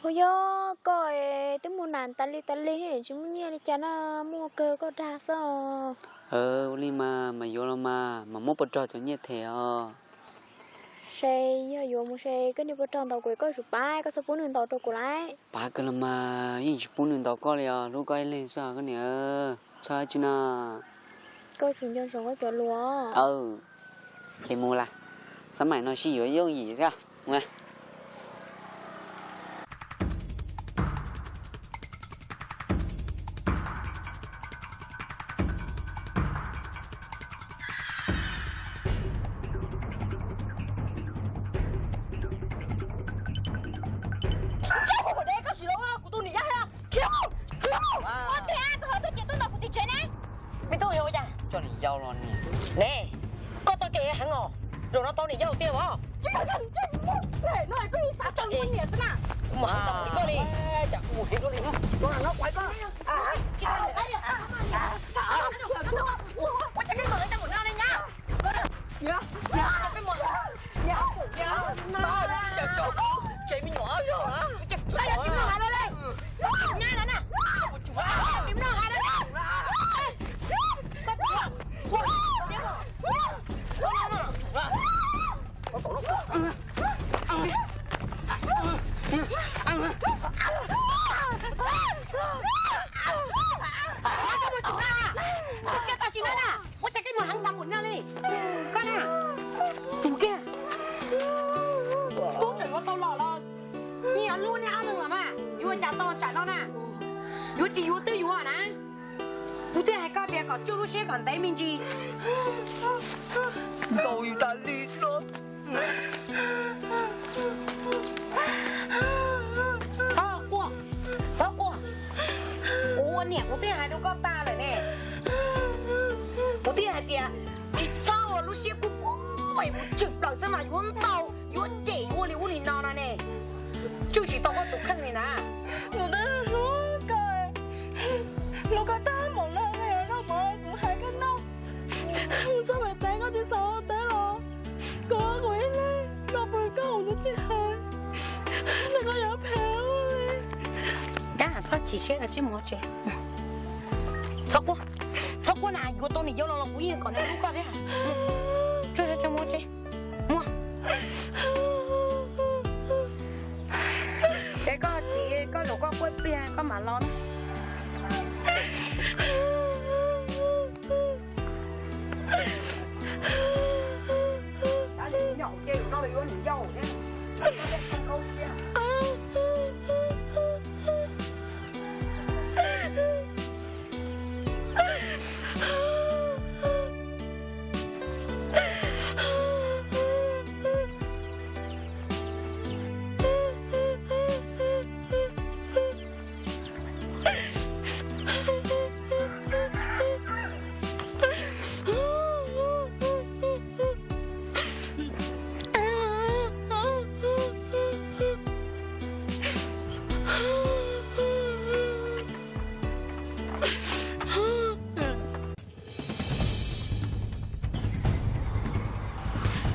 Ua yog koj twb muaj nas tas li tas li, tsis muaj nyiaj li cas na, muaj kawg koj dag xwb. Ua li mas mas yuav los mas, mas muab pov rog cov nyiaj them os. Se yog yuav mus se koj niag pov rog ntaus kuv, koj tsum pab, koj txhob pub nws ntaus rau kuv lauj. Pab kawg los mas, yeej tsis pub nws ntaus koj li os, hlub koj ib leeg xwb koj niam. Txhob tsi no. Koj tsum nco ntsoov koj cov lus. Ces mus las, xab maim no sib yuav yooj yim xwb. Koj sim los ua kuv tus niam yau, khiav, khiav, ua tiag koj ho tuaj ces tuaj ntaus kuv tim tsev ne. Me tub yau ua cas? Coj niam yau los niam. Ne, koj txoj kev heev os, zaum no tau niam yau tiag os. Kuv mam tau koj li. Tsev me nyuam yog na. Ua cas koj mus heev tag npaum no li? Koj na, tus kiag, tub tseem yuav tau los los, nyias hlub nej ob leeg los mas yuav ua cas tau tsam no na? Yuav tsis yuav twb yuav na. Kuv thiaj hais koj tias kom tswj lub siab kom ntev me ntsis. Ntaus yus tas li xwb. Txhob quaj, txhob quaj. Kuv ua niam kuv twb hais rau koj tag lawm ne. Kuv twb hais tias tsis txhob ua lub siab kuj kuj mus tshwm plaws xwb mas yuav ntaus yuav cem yuav ua li ub li no no ne. Tswj tsis tau koj tus kheej li na. Kuv twb hlub koj, hlub koj tag npaum no, koj yuav noj mov kuv hais koj noj. Mus txog pem teb koj tsis xav ua teb los, koj kuv ib leeg noj pw koj ua nws tsis hais, nws koj yuav phem ua li. Dab, txhob chim siab, tsij mus tsev. Txhob quaj, txhob quaj na, yuav tau niam yau los los kuv yeej kom nws hlub koj thiab. Tsuag tsuag mus tsev, mus. Ces koj chim koj zaum koj quaj ib pliag koj mam los na.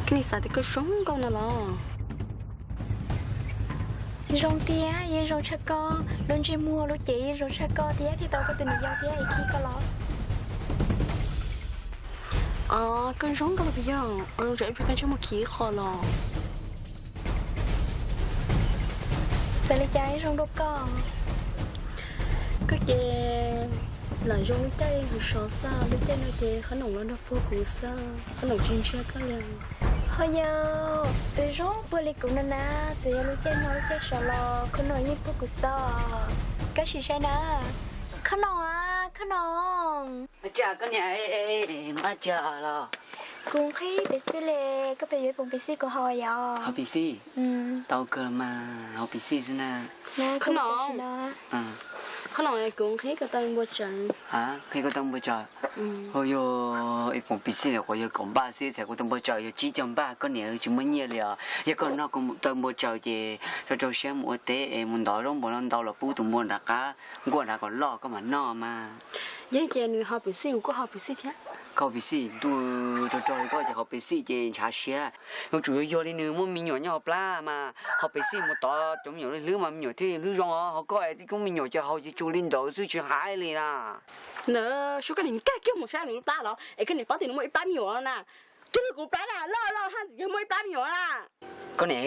Koj nim xav tias koj zoo nkauj no los? Zoo tiag, yeej zoo tshaj koj. Lub ntsej muag lub cev yeej zoo tshaj koj thiab, thiaj tau koj tus niam yau thiab es khib koj los. Os, koj zoo nkauj los puas yog? Ua zoo tsam ib pliag koj ntsej muag khib qho los. Txawm li cas yeej zoo dua koj. Koj ces lam zoo lub caij hauv sov xwb, lub caij no ces qhob noom los nrog puag kuv xwb, qhob noom tsis ntsia koj li. Ho yog tus zoo puag li kuv no na, txawm yog lub caij no lub caij sov los qhob noom yeej puag kuv xwb. Koj sim saib na, qhob noom a, qhob noom. Ua cas koj niam, ua cas los? Kuv nqhis pem xij li, koj pem yuav ib poom pem xij kuv haus yom? Haus pem xij? Tau kawg los mas, haus pem xij xwb na. Qhob noom. Los kuv nqhis koj tau npua tsawv. Nqhis koj tau npua tsawv? Yog ib poom piv xij ntawm kuv yog kaum npaj xwb, txhais kuv tau npua tsawv yog tsib caug npaj, koj niam tsis muaj nyiaj li os. Yog koj noj kuv tau npua tsawv ces rau rau siab mus ua teb es mus ntov zaub npua no ntau los pub tus npua nram qab nkuaj nrad kom loj koj mam noj mas. Yog ces nws ho piv xij kuv kuj ho piv xij thiab. Koj ho piv xij ntuj, rau rau li koj ces ho piv xij ces ntshav siab. Yuav tsum yog yog li nws muaj me nyuam nyob hauv plab mas ho piv xij mus tov cov me nyuam hlwb mas me nyuam thiaj hlwb zoo os. Ho koj es tib coob me nyuam ces haus ces tsuas li ntawd xwb tsis hais li na. Ntawd sub koj niam nkag kiag mus saib nws lub plab los es koj niam paub tias nws muaj ib plab me nyuam na. Cia li kuv plab na, loj loj haj ntxim yog muaj ib plab me nyuam na. Koj niam,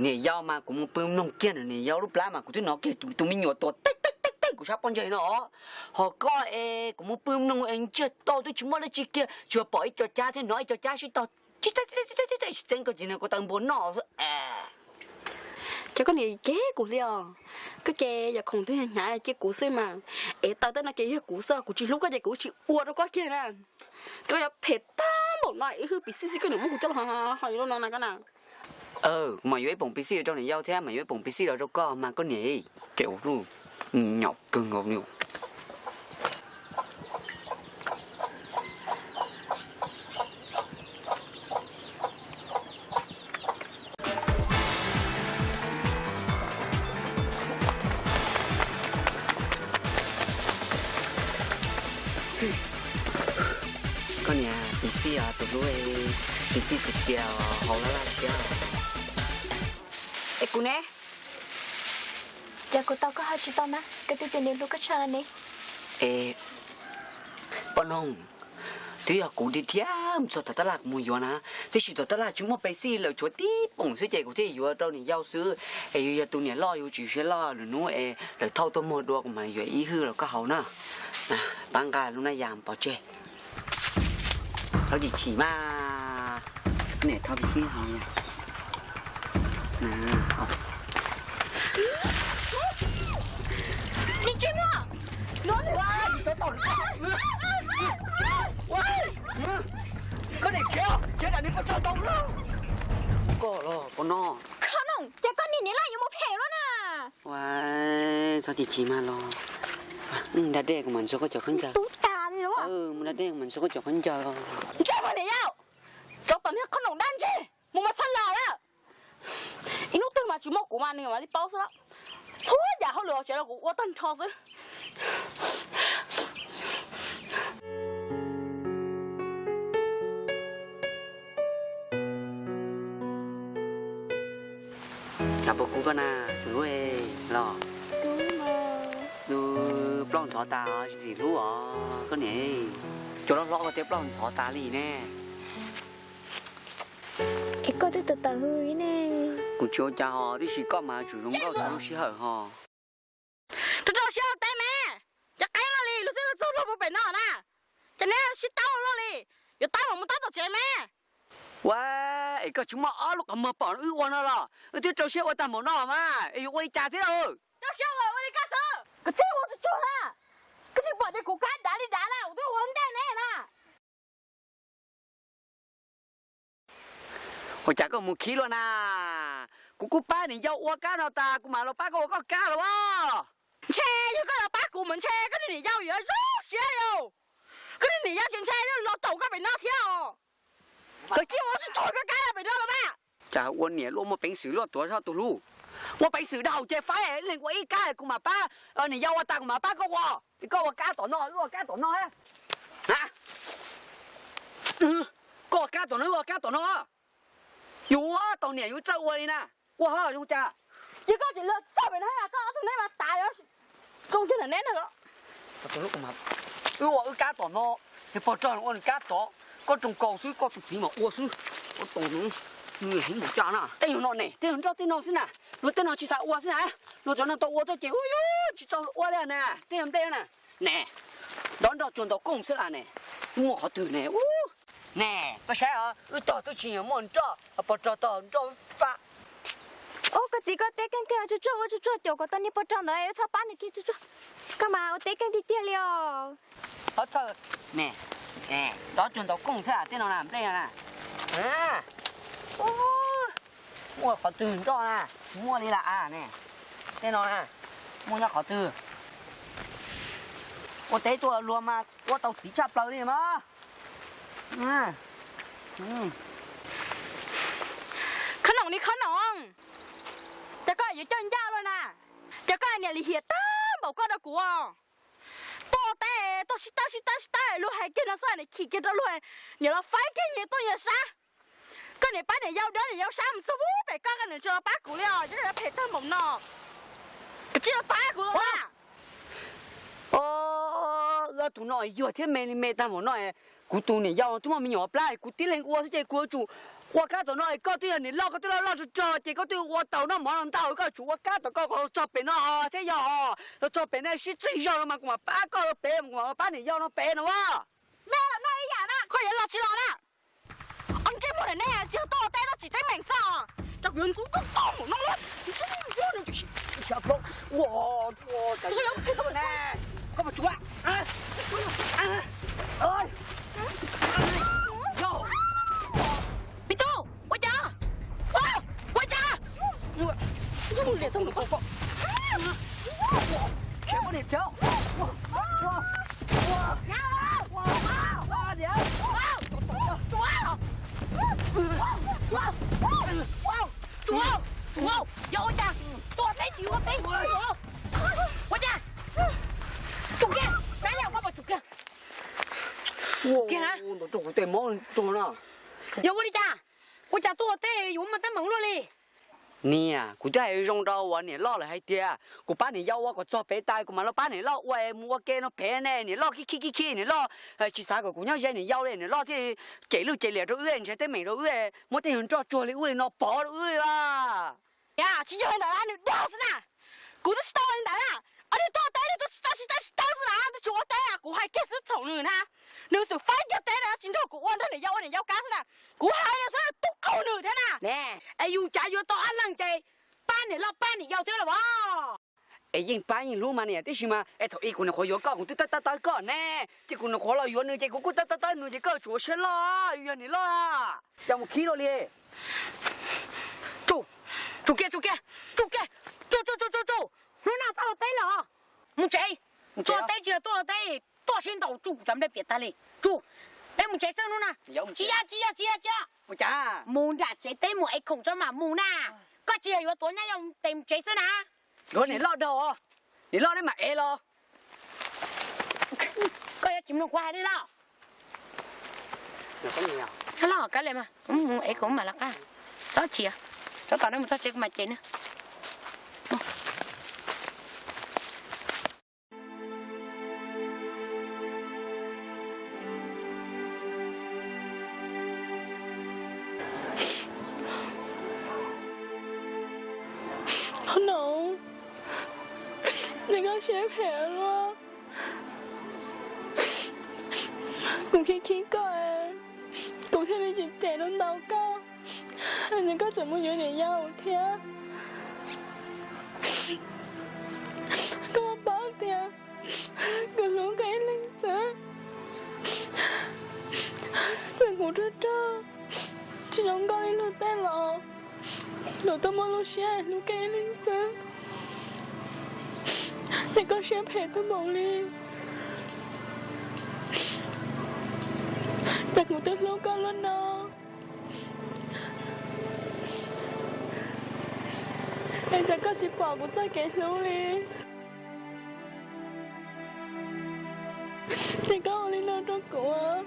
niam yau mas kuv mus pw mloog kiag nws niam yau lub plab mas kuv twb hnov kiag tus me nyuam tuag teb teb teb teb kuv sab pob ntseg no. Ho koj es kuv mus pw mloog es ntsiag to twb tsis muaj dab tsi kiag, tsuas pom ib co cab thiab hnov ib co cab sib tog tsis txeeb koj ces koj tau npua noj xwb. Ces koj niam cem kuv li os. Koj ces yog khoom twg hnyav cia kuv xwb mas. Es tau tej no ces yog kuv xwb, kuv tsis hlub koj ces kuv tsis ua rau koj kiag na. Koj yuav phem tag npaum no, ib hwj piv xij xwb koj niam muab kuv coj los ho yuav li no na koj na. Mas yuav ib poom piv xij rau niam yau thiab mas yuav ib poom piv xij los rau koj mas koj niam, ces ua nyom kawg nkaus li. Koj niam, piv xij os tus hlub, piv xij tiag tiag, haus laj laj thiab. Es kuv ne? Ces kuv tau koj ho tsis tau na, koj twb tias nws hlub koj tshaj no ne. Es poj noog, twb yog kuv tiag thiab mus txog tom tab laj kuv mus yuav na, tiam sis tom tab laj tsis muaj piv xij lawm tshuav tib poom xwb ces kuv thiaj yuav rau niam yau xwb. Es yus yog tus niam loj yus tsis siab loj, lwm hnub es lawv thauj tuaj muag dua kuv mam yuav ib hwj los koj haus na. Pab nqa lub nab yas pov tseg. Txhob chim chim mas, niam thauj piv xij haus. Koj niam khiav, khiav dam niag poj rog ntau lawm. Koj los koj no. Koj no, ces koj niag niam loj yuav mus phem luaj na. Ua, txhob chim chim mas los. Mus da dej kuv mam ntxuav koj cov khaub ncaws. Tub tas li los. Mus da dej kuv mam ntxuav koj cov khaub ncaws. Ntsej muag niam yau, tsov tom niag qhob noom dab ntseg, mus mas txhob los lawm. Ib hnub twg mas tsis muaj kuv mas nws mam li paub xwb las. Txhua yam hauj lwm hauv tsev los kuv ua tag nrho xwb. Puas kub koj na tus hlub los? Nws plaub ntxhov tas tsis ntxim hlub os koj niam. Cov hlob hlob koj thiaj plaub ntxhov tas li ne. Es koj twb tawv tawv ne. Kuv tsis ua cas hos, tiam sis koj mas tsum zoo nkauj txhua lub sij hawm hos. Rau rau siab ua teb me, cov qeeb loj li luag twb txog luag puag pem no na, ces neb sib tau loj li, yuav tab mam mus tab tom tsev me. Ua, es koj tsis muaj ob lub qhov muag pom wb ua no los? Wb twb rau siab ua tag npaum no mas es yuav ua li cas thiab? Rau siab ua ua li koj xwb, koj tsis ua tsuag tsuag na, koj tsis pom tias kuv kab dav li dav na, kuv twb ua ntej ne na. Ua cas koj mus khib luaj na? Kuv kuj pab niam yau ua kab no tas kuv mam los pab koj ua koj kab los as. Ntshe yog koj los pab kuv mas ntshe koj niag niam yau yuav zoo siab li. Koj niag niam yau ces ntshe yuav los caum koj pem no thiab os. Koj cia ua tsuag tsuag koj kab pem no los mas. Cas ua niam luaj muaj peev xwm luaj tuav zog tus hlub. Muaj peev xwm dhau ces faib leej ua ib kab kuv mam pab, niam yau ua tas kuv mam pab koj ua. Koj ua kab tom no, wb ua kab tom no. Koj ua kab tom no, wb ua kab tom no. Yus ua tau niam yus txawj ua li na. Ua ho zoo cas? Yog koj tsis luag txog pem no, koj ob tug neb mas tas yuav zoo kiag nram neb na los. Wb ua wb kab tom no, yog pog rog ua nws kab tod, koj tsoos kaus xwb, koj tus txiv mas ua xwb. Ua tus nws heev mus coj na. Tej nyuag no ne, tej nyuag nroj tej no xwb na, luag tej no tsis xav ua xwb na. Luag cov no tau ua tuaj ces ua tsis tau ua li na, tej nyuag nplej na. Ne, dob nroj tsuag ntaus kooj xwb las ne, muaj qhov twg ne? Ne, koj saib os, wb tog twb tsis muaj nroj, pog rog tog nroj faj. Ub, koj txiv koj teb keej tiag, tsuag tsuag ua tsuag tsuag caum kom tau niag pog rog ntawd, txhob pab nws kiag tsuag tsuag. Koj mas ua teb keej tiag tiag li os. Ob txhawj, ne, dob tsuag ntaus kooj xwb tej no na, nplej na. Muaj qhov twg nroj na, muaj li las ne. Tej no na, muaj nyob qhov twg? Ua teb tuaj luag mas ua tau txiv tshaj plaws li mas. Khab noom ni khab noom, ces koj yuav coj ncaj luaj na. Ces koj niam lim hiam tag npaum koj rau kuv. Tuaj teb tuaj sib tab sib tab sib tab luag hais kiag no xwb, niam chim kiag rau luag, niam los faib kiag nyias tuaj nyias sab. Koj niam pab niam yau dab niam yau sab mus txog pem koj, koj niam tsis los pab kuv li os, cov phem tag npaum no. Koj tsis los pab kuv los na. Ob tug no yuag thiab me li me tag npaum no. Kuv tus niam yau twb muaj me nyuam plab, kuv tib leeg ua xwb ces kuv yuav tsum ua kab tom no. Koj twb yog niam loj, koj twb loj loj tsawg tsawg ces koj twb ua tau noj mov los ntau, koj yuav tsum ua kab tom koj los txog pem no thiab yog los txog pem no sib txig zog no mas kuv mam pab koj los pem, kuv mam pab niam yau no pem no as. Me los noj ib yam na, koj yuav los tsis los na. Ob ntsej muag ntawm nej tsis yog tuaj ua teb tuaj tsim teeb meem xwb, rau kuv yuav ntxub tuaj tau mus no. Koj mus tsuav. Me tub, ua cas? Ua cas? Tsuav, tsuav, yog ua cas? Tuaj teb tsis ua teb. Ua cas? Tsuj kiag, kav liam koj puas tsuj kiag? Kiag na. Yog ua li cas? Ua cas tuaj ua teb yuav muaj teeb meem luaj li? Niam, kuv twb hais zoo rau uas niam loj lawm hais tias kuv pab niam yau ua kom txog pem tas kuv mam los pab niam loj ua, mus ua ke no pem ne. Niam loj khib khib khib khib, niam loj tsis xav kom kuv nyob ze niam yau li, niam loj thiaj cem lwj cem liam rau wb, ntshe teeb meem rau wb, muab tej nyuag nroj tsuag li ub li no pov rau wb li as. Yog tsis yog li ntawd nws dag xwb na. Kuv twb tsis tau ua li ntawd na. Ob niag tuaj teb twb tsis tau tsis tau xwb na, twb tsis ua teb na, kuv hais kiag xwb txhaum nws na. Nws xum faib kiag teb na, tsis nrog kuv ua, nrog niam yau ua niam yau kab xwb na. Kuv hais li xwb tub qaug nws thiab na. Es yus cas yuav tau ob leeg ces pab niam loj pab niam yau thiab los as? Es yeej pab yeej hlub mas niam, tiam sis mas es thaum ub kuv nyuam qhuav yuav koj kuv twb tab tab tawb koj ne, ces kuv nyuam qhuav los yuav nws ces kuv kuj tab tab tawb nws ces koj yuav tsum ua siab loj, yus yog niam loj. Cas mus khib luaj li. Tsuj, tsuj kiag, tsuj kiag, tsuj kiag, tsuj, tsuj, tsuj, tsuj, tsuj. Hnub no txhob ua teb lawm, mus tsev. Tuaj ua teb tsis yog tuaj ua teb, tuaj sib ntaus tsuj cov nplej piam tag li. Tsuj, peb mus tsev xwb hnub no. Tsis yog, tsis yog, tsis yog, tsis yog. Mus nram tsev teb mus ev khoom tso mam mus na. Koj tsis yog yuav tuav nyab yau tes mus tsev xwb na. Yuav niam loj daug, niam loj neb mam ev los. Koj yuav tsis mloog kuv hais li los? Los kav liam mas, mus ev khoom mam los qab. Txhob chim, rov tom no mus txog tsev kuv mam cem nws. Qhov no, nws koj siab phem luaj. Kuv khib khib koj, kuv thiaj li cem cem rau ntau koj, nws koj tseem mus yuav niam yau thiab. Koj paub tias kuv hlub koj ib leeg xwb. Txawm kuv rog rog tsis zoo nkauj li luag tej los, kuv twb muaj lub siab hlub koj ib leeg xwb. Es koj siab phem tag npaum li, ces kuv twb hlub koj luaj no. Es cas koj tsis pom kuv txoj kev hlub li? Es koj ua li no rau kuv.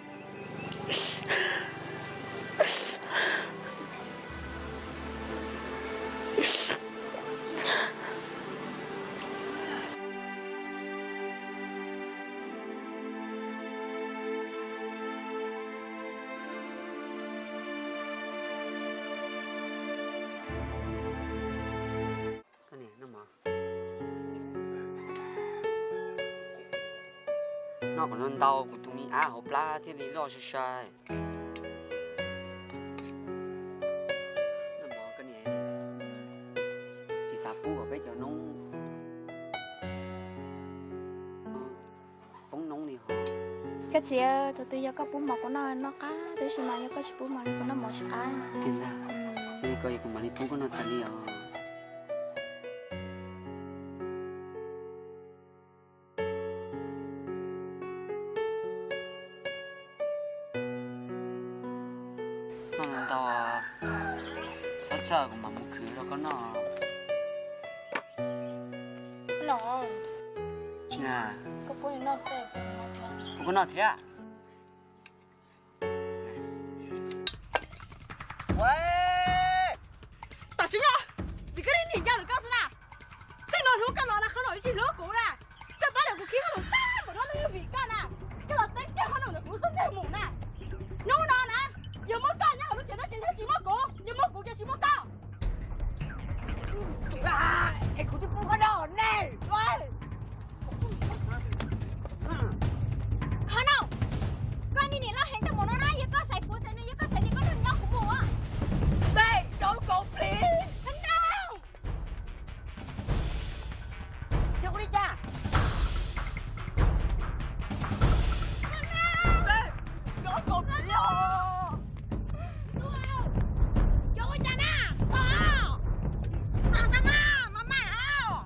Noj kom ntau ntau, kuv tus me ab hauv plab thiaj li loj sai sai. Tsis xav pub kom peb cov noob poob noob li hos. Koj txiv, thaum twg yog koj pub mov kuv noj noj qab, tab sis mas yog koj tsis pub mov li kuv noj mov tsis qab. Tiag ntag, yog li ko kuv mam li pub koj noj tas li os. Txhob, kuv mam mus khwv rau koj noj. Tsis na, kuv kuj noj thiab. Tam sim no, vim koj niam yau lawm koj xwb na. Txij no hnub koj los lawm qhov no tsis hlub kuv na. Koj pab lawm kuv khib qhov no tag npaum no vim koj na. Koj los teb kiag qhov no ntawm kuv lub xub ntiag mus na. Hnub no na, yog muaj koj nyob hauv lub tsev no ces yeej tsis muaj kuv, yog muaj kuv ces tsis muaj koj. Es kuv twb pub koj noj nej. Qhov no, koj niag niam loj heev tau npaum no na, yog koj xaiv kuv xaiv nws, yog koj xaiv nws koj nrog nyob kuv mus. Tej rau kaum plis. Qhov no. Yog ua li cas? Yog ua li cas na? Tos, tos tag mas, mas mas hauj.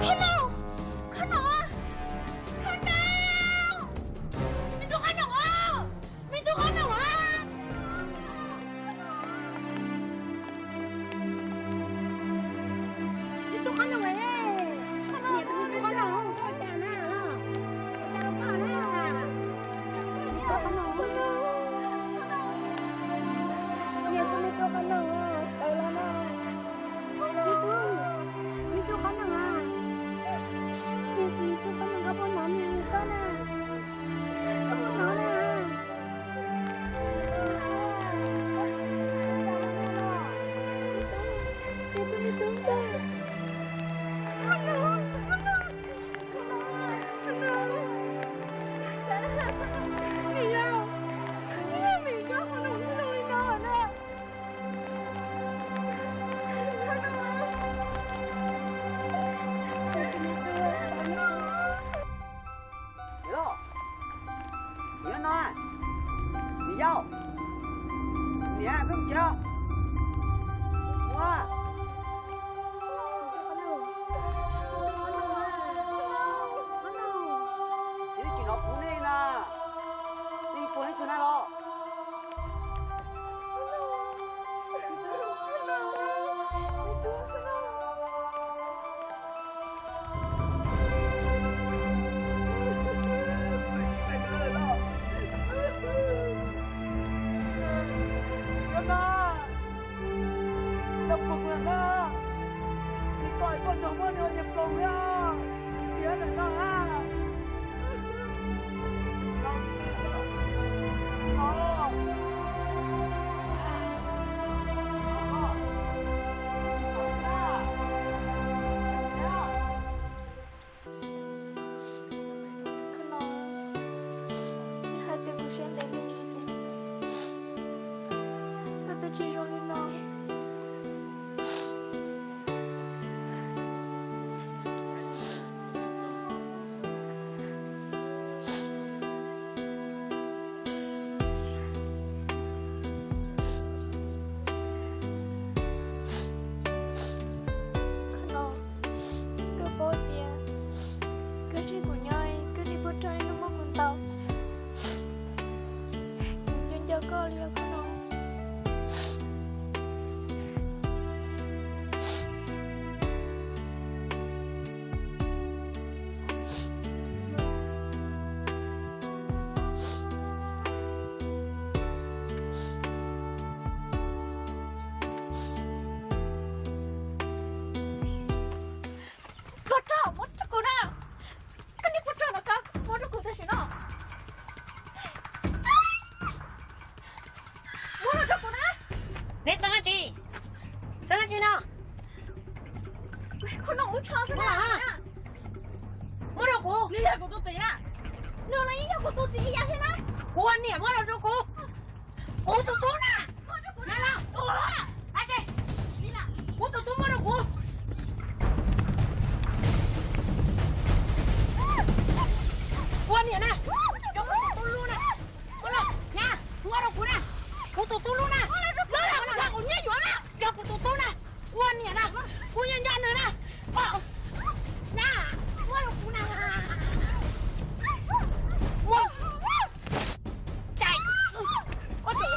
Khab Noom! Khab Noom! Khab Noom! Me tub Khab Noom os! Me tub Khab Noom os! Me tub Khab Noom es, niam tus me tub Khab Noom ua cas na, cas los koj na, me tub Khab Noom, niam tus me tub Khab Noom sawv los na, me tub, me tub Khab Noom a, niam tus me tub Khab Noom koj puas hnov niam koj na, koj puas hnov na. Niam, niam no, niam yau, niam, peb mus tsev. Ua, ces tsis hnov kuv nej na, nej puas leej twg na los? Koj na, koj puas kuv na? Nws tos koj nrog muab nws ua niag ploog thiab, tiav lawm no na. Khab Noom, yog hais tias kuv siab ntev me ntsis ces koj twb tsis zoo li no. Khab Noom, koj paub tias koj nrog kuv nyob, koj tsis pub rau ib lub muab kuv ntaus. Kuv nco nco koj li os Khab Noom. Neb txeev dab tsi? Txeev dab tsi no? Muab rau kuv. Nws yog kuv tus txiv na. Nws los yeej yog kuv tus txiv ib yam thiab na. Kuv ua niam, muab rau kuv. Kuv tus tub na. Kuv tus tub muab rau kuv. Kuv ua niam na, yog kuv tus tub lub na. Muab los, nyab, muab rau kuv na. Kuv tus tub lub na. Muab los, kuv nyiaj yuav na, yog kuv tus tub na. Kuv ua niam na, kuv nyiaj nco nws na. Nyab, muab rau kuv na. Muab, cais, muab los na.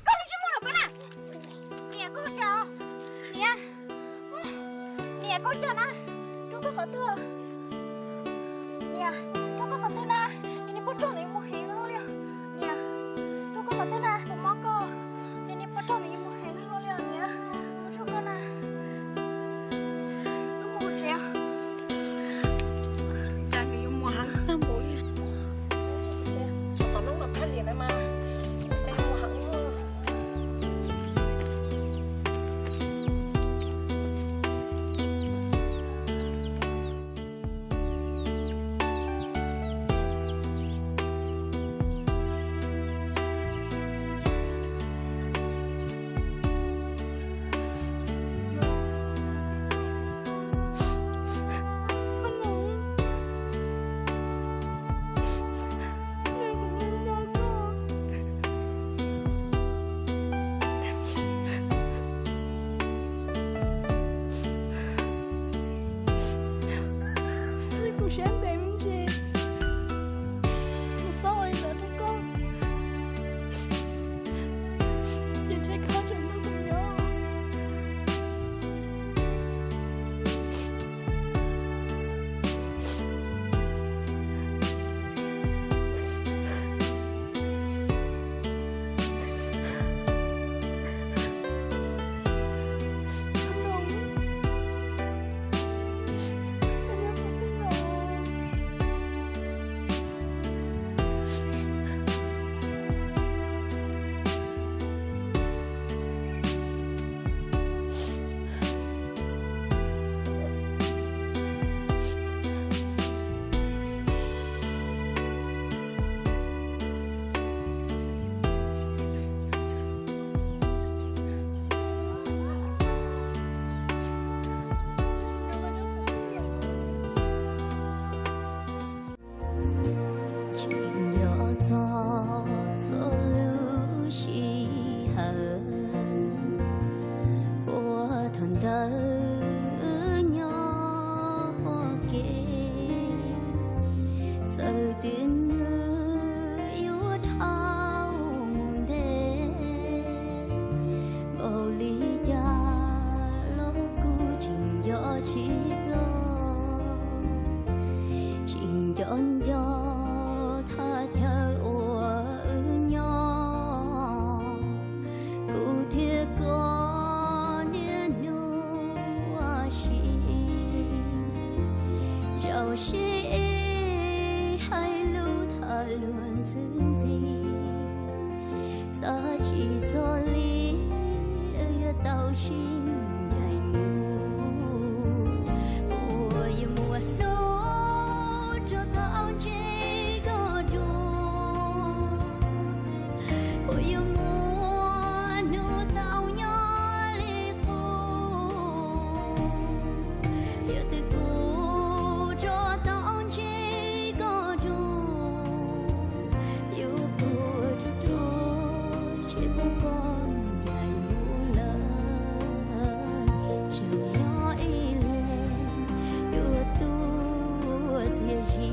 Koj tsis muaj los koj na. Niam, koj cas, niam, niam, koj cas na? Rub koj qhov twg? Niam, rub koj qhov twg na? Ces niam poj rog nws yuav mus heev luaj li. Niam, rub koj qhov twg na, kuv mob koj. Ces niam poj rog nws yuav mus heev luaj li os niam. Kuv rub koj na. Koj mus tsev. Cas nws yuav mus heev tag npaum li. Tom no los kab liam na mas, mus heev luaj. Kuv siab ntev me ntsis, kuv txhob ua li ntawd rau koj, ces ntshe koj tseem muab kuv nyob. Tsis nco txog txhua lub sij hawm uas thaum ntawd wb nyob ua ke. Txawm tias nws yuav dhau mus ntev npaum li cas los kuv tsis nco tsis ploj, tsis nco nco thaj chaw uas wb nyob. Kuv thiab koj niaj hnub ua si, zaum sib hais lus thov luag ntxhi ntxhi. Txawm tsis txog li yuav tau sib ncaim mus, puas yuav muaj hnub rov tau ntsib koj dua, puas yuav muaj hnub tau nyob li qub. Yog tias kuv rov tau ntsib koj dua, yuav puas ruaj ruaj tsis pub koj ncaim mus lawm. Tseem nyob ib leeg yuav tuaj txias zi,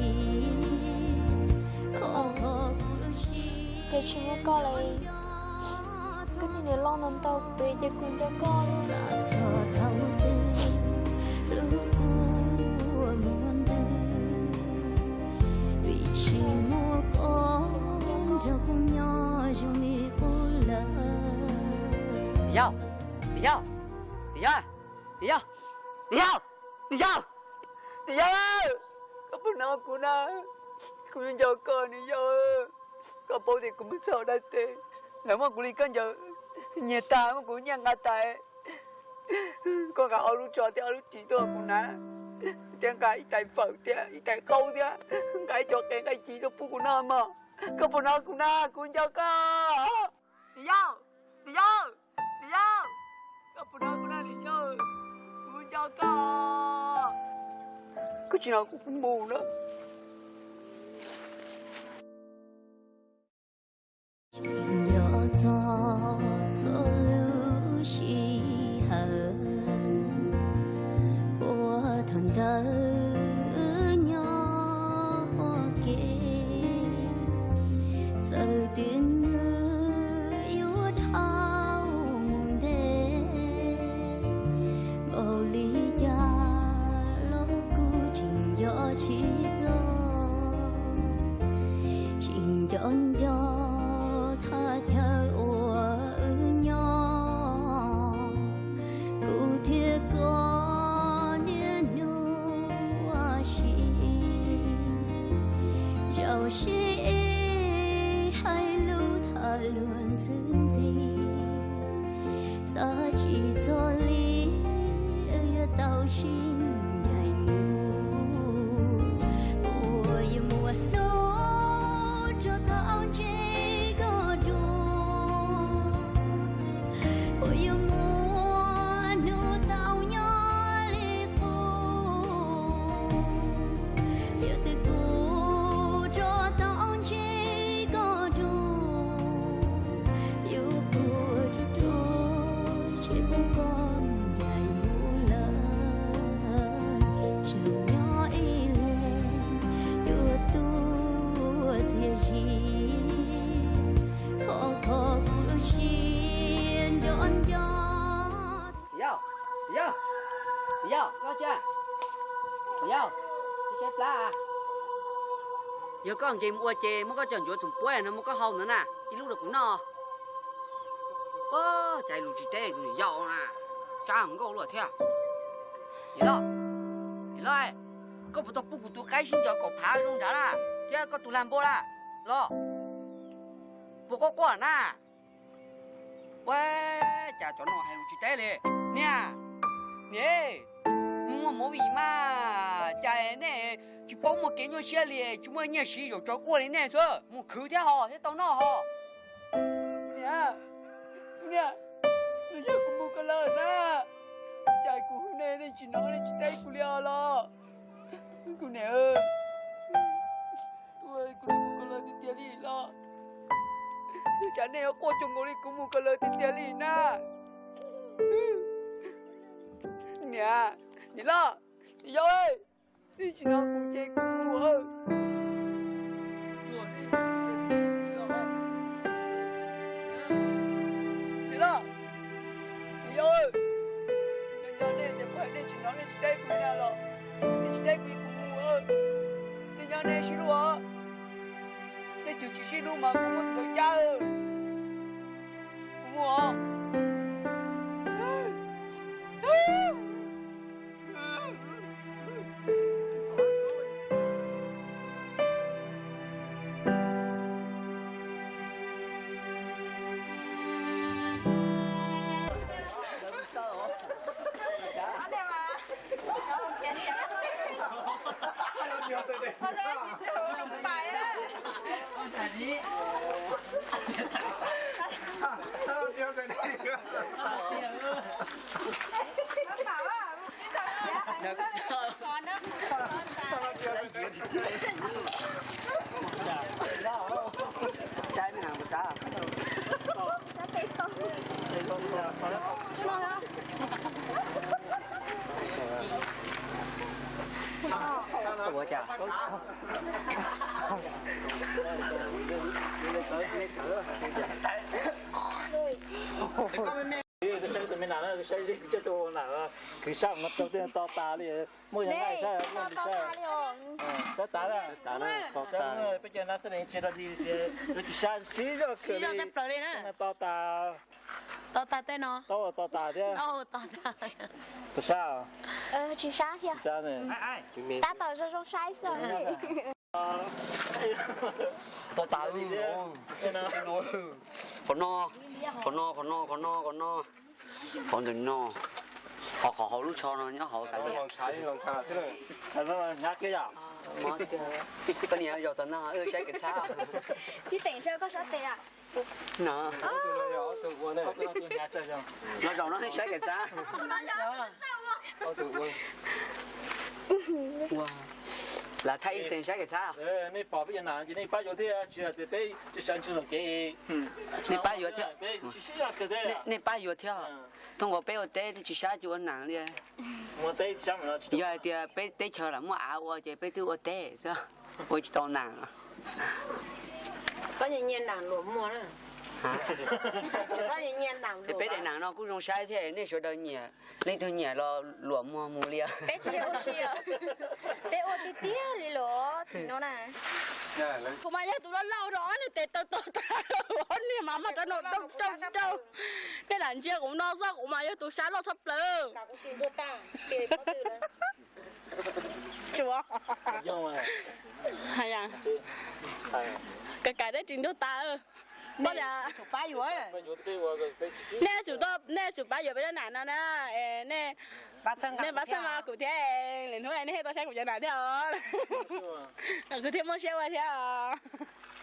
kho kho kuv lub siab. Ces tsis muaj koj li, koj niag niam loj no ntau kuv ces kuv nco koj li. Txog thaum twg lub kua muag ntws, vim tsis muaj koj nrog kuv nyob zoo li qub lawm. Yog, yog, yog, yog, yog, yog. Niam yau, koj puas hnov kuv na? Kuv nco koj niam yau. Koj paub tias kuv mus txog dab teb, lawv muab kuv li khaub ncaws nyiag tag, muab kuv nyiag nqa tas. Koj nqa ob lub tsho thiab ob lub ris tuaj kuv hnav, thiab nqa ib tais fawm thiab ib tais qaub thiab nqa ib co qe nqaij ci tuaj pub kuv noj mog. Koj puas hnov kuv na? Kuv nco koj. Niam yau, niam yau, niam yau, koj puas hnov kuv na niam yau? Kuv nco koj. Koj tsis hnov kuv, kuv mus na. Nco txog txhua lub sij hawm uas thaum ntawd wb nyob ua ke, txawm tias nws yuav dhau mus ntev npaum li cas los kuv tseem nco tsis los, tseem nco nco thaj chaw uas wb nyob. Kuv thiab koj niaj hnub ua si, zaum sib hais lus tham luag ntxhi ntxhi, xav tsis txog li yuav tau sib ncaim mus. Puas yuav muaj hnub rov tau ntsib koj dua? Puas yuav muaj hnub tau nyob li qub? Yog tias kuv rov tau ntsib koj dua, yuav puas ruaj ruaj seb puas koj ncaim mus lawm. Tseem nyob ib leeg yuav tuaj txias zi, khov kho kuv lub siab nco nco. Yog, yog, yog, koj cia, yog, saib plab. Yog koj nkees mus ua ces muab koj cov ncuav txoom puab no muab koj hau ntawd na, ib lub rau kuv noj. Ua cas lus tsis teb kuv niam yau na, tsab nkauj luaj thiab. Niam loj, niam loj, koj puas tau pub kuv tus qaib sib nco kaum phav zoo nrad na, thiab koj tus lag npua na los? Puas quaj quaj na? Ua cas cov no hais lus tsis teb li. Niam, niam, mus muag movie mas cas nej tsis paub muaj kev nyuaj siab li, tsis muaj nyiaj siv zaum tso quaj li nej xwb, mus khwv thiab ho thiab tau noj ho. Niam, niam, los yog kuv mus ko lawm na, cas kuv hu nej nej tsis hnov nej tsis teb kuv li os los? Kuv niam, kuv mus ko lawm tiag tiag li los? Cas nej yuav quaj cuag nkaus li kuv mus ko lawm tiag tiag li na? Niam, niam loj, niam yau, nej tsis hnov kuv ces kuv mus. Niam loj, niam yau, nco nco nej ces kuv hais nej tsis hnov nej tsis teb kuv na los? Nej tsis teb kuv kuv mus. Nej nyob nej sib hlub os. Leej twg tsis sib hlub mas kuv muab tus ntaus cab. Kuv mus os. Ua cas? Nam no saib kuv coj tuaj ua nam, kwv sab no rau tej to tas li, muaj yog nqaij saib, muaj li saib. Sab tas, peb cov nam xab nees tsis rau li tias, lawv tsis sab, sib zog kawg li, to tas. To tas tej no. To tas thiab. Tus sab, tsis sab thiab. Tab tom zoo zoo saib xwb. To tas, qhov no, qhov no, qhov no, qhov no, qhov no, qhov ntawm no, qhov, qhov hauv lub tsho no nyob hauv kav liam. Koj niam zaum tom no wb saib kev txhab. Tib teem saib koj sab tes. No, zaum no saib kev txhab. Ua, lam thaij ib xees saib kev txhab. Nej pom peb cov nam ces nej pab yuav thiab, tsis hais tias peb tsis sawv tsis txog kev. Nej pab yuav thiab. Nej pab yuav thiab. Thooj nkaus peb ua teb twb tsis sab tsis ua nam li. Yog hais tias peb teb chaws lam muaj av ua ces peb twb ua teb xwb, ua tsis tau nam. Peb daim nam no kuj zoo saib thiab, nej sawv daws nyiam, leej twg nyiam los luam muag mus li. Peb ua tiag tiag li los txiv no na. Kuv mas yog tus loj laus rau ob niag tes taw to tas, ob niag mas mag rau no rau rau rau. Nej lam ntsia kuv no xwb, kuv mas yog tus sab loj tshaj plaws. Tsuav, kais kais teb ris ntuag tas. Nej, nej tsum pab yuav peb cov nam no na. Nej pab txhawb nqa kuv thiab, lwm hnub nej thiaj tau saib kuv cov nam thiab os. Kuv thiaj muaj siab ua thiab os.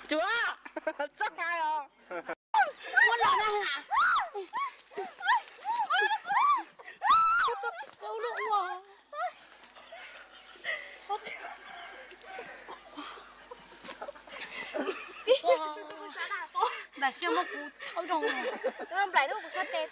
Tsuav, txoj hais os. Muab los na. Nplam siab muab kuv thawb rau. Nplaim kuv sab tes.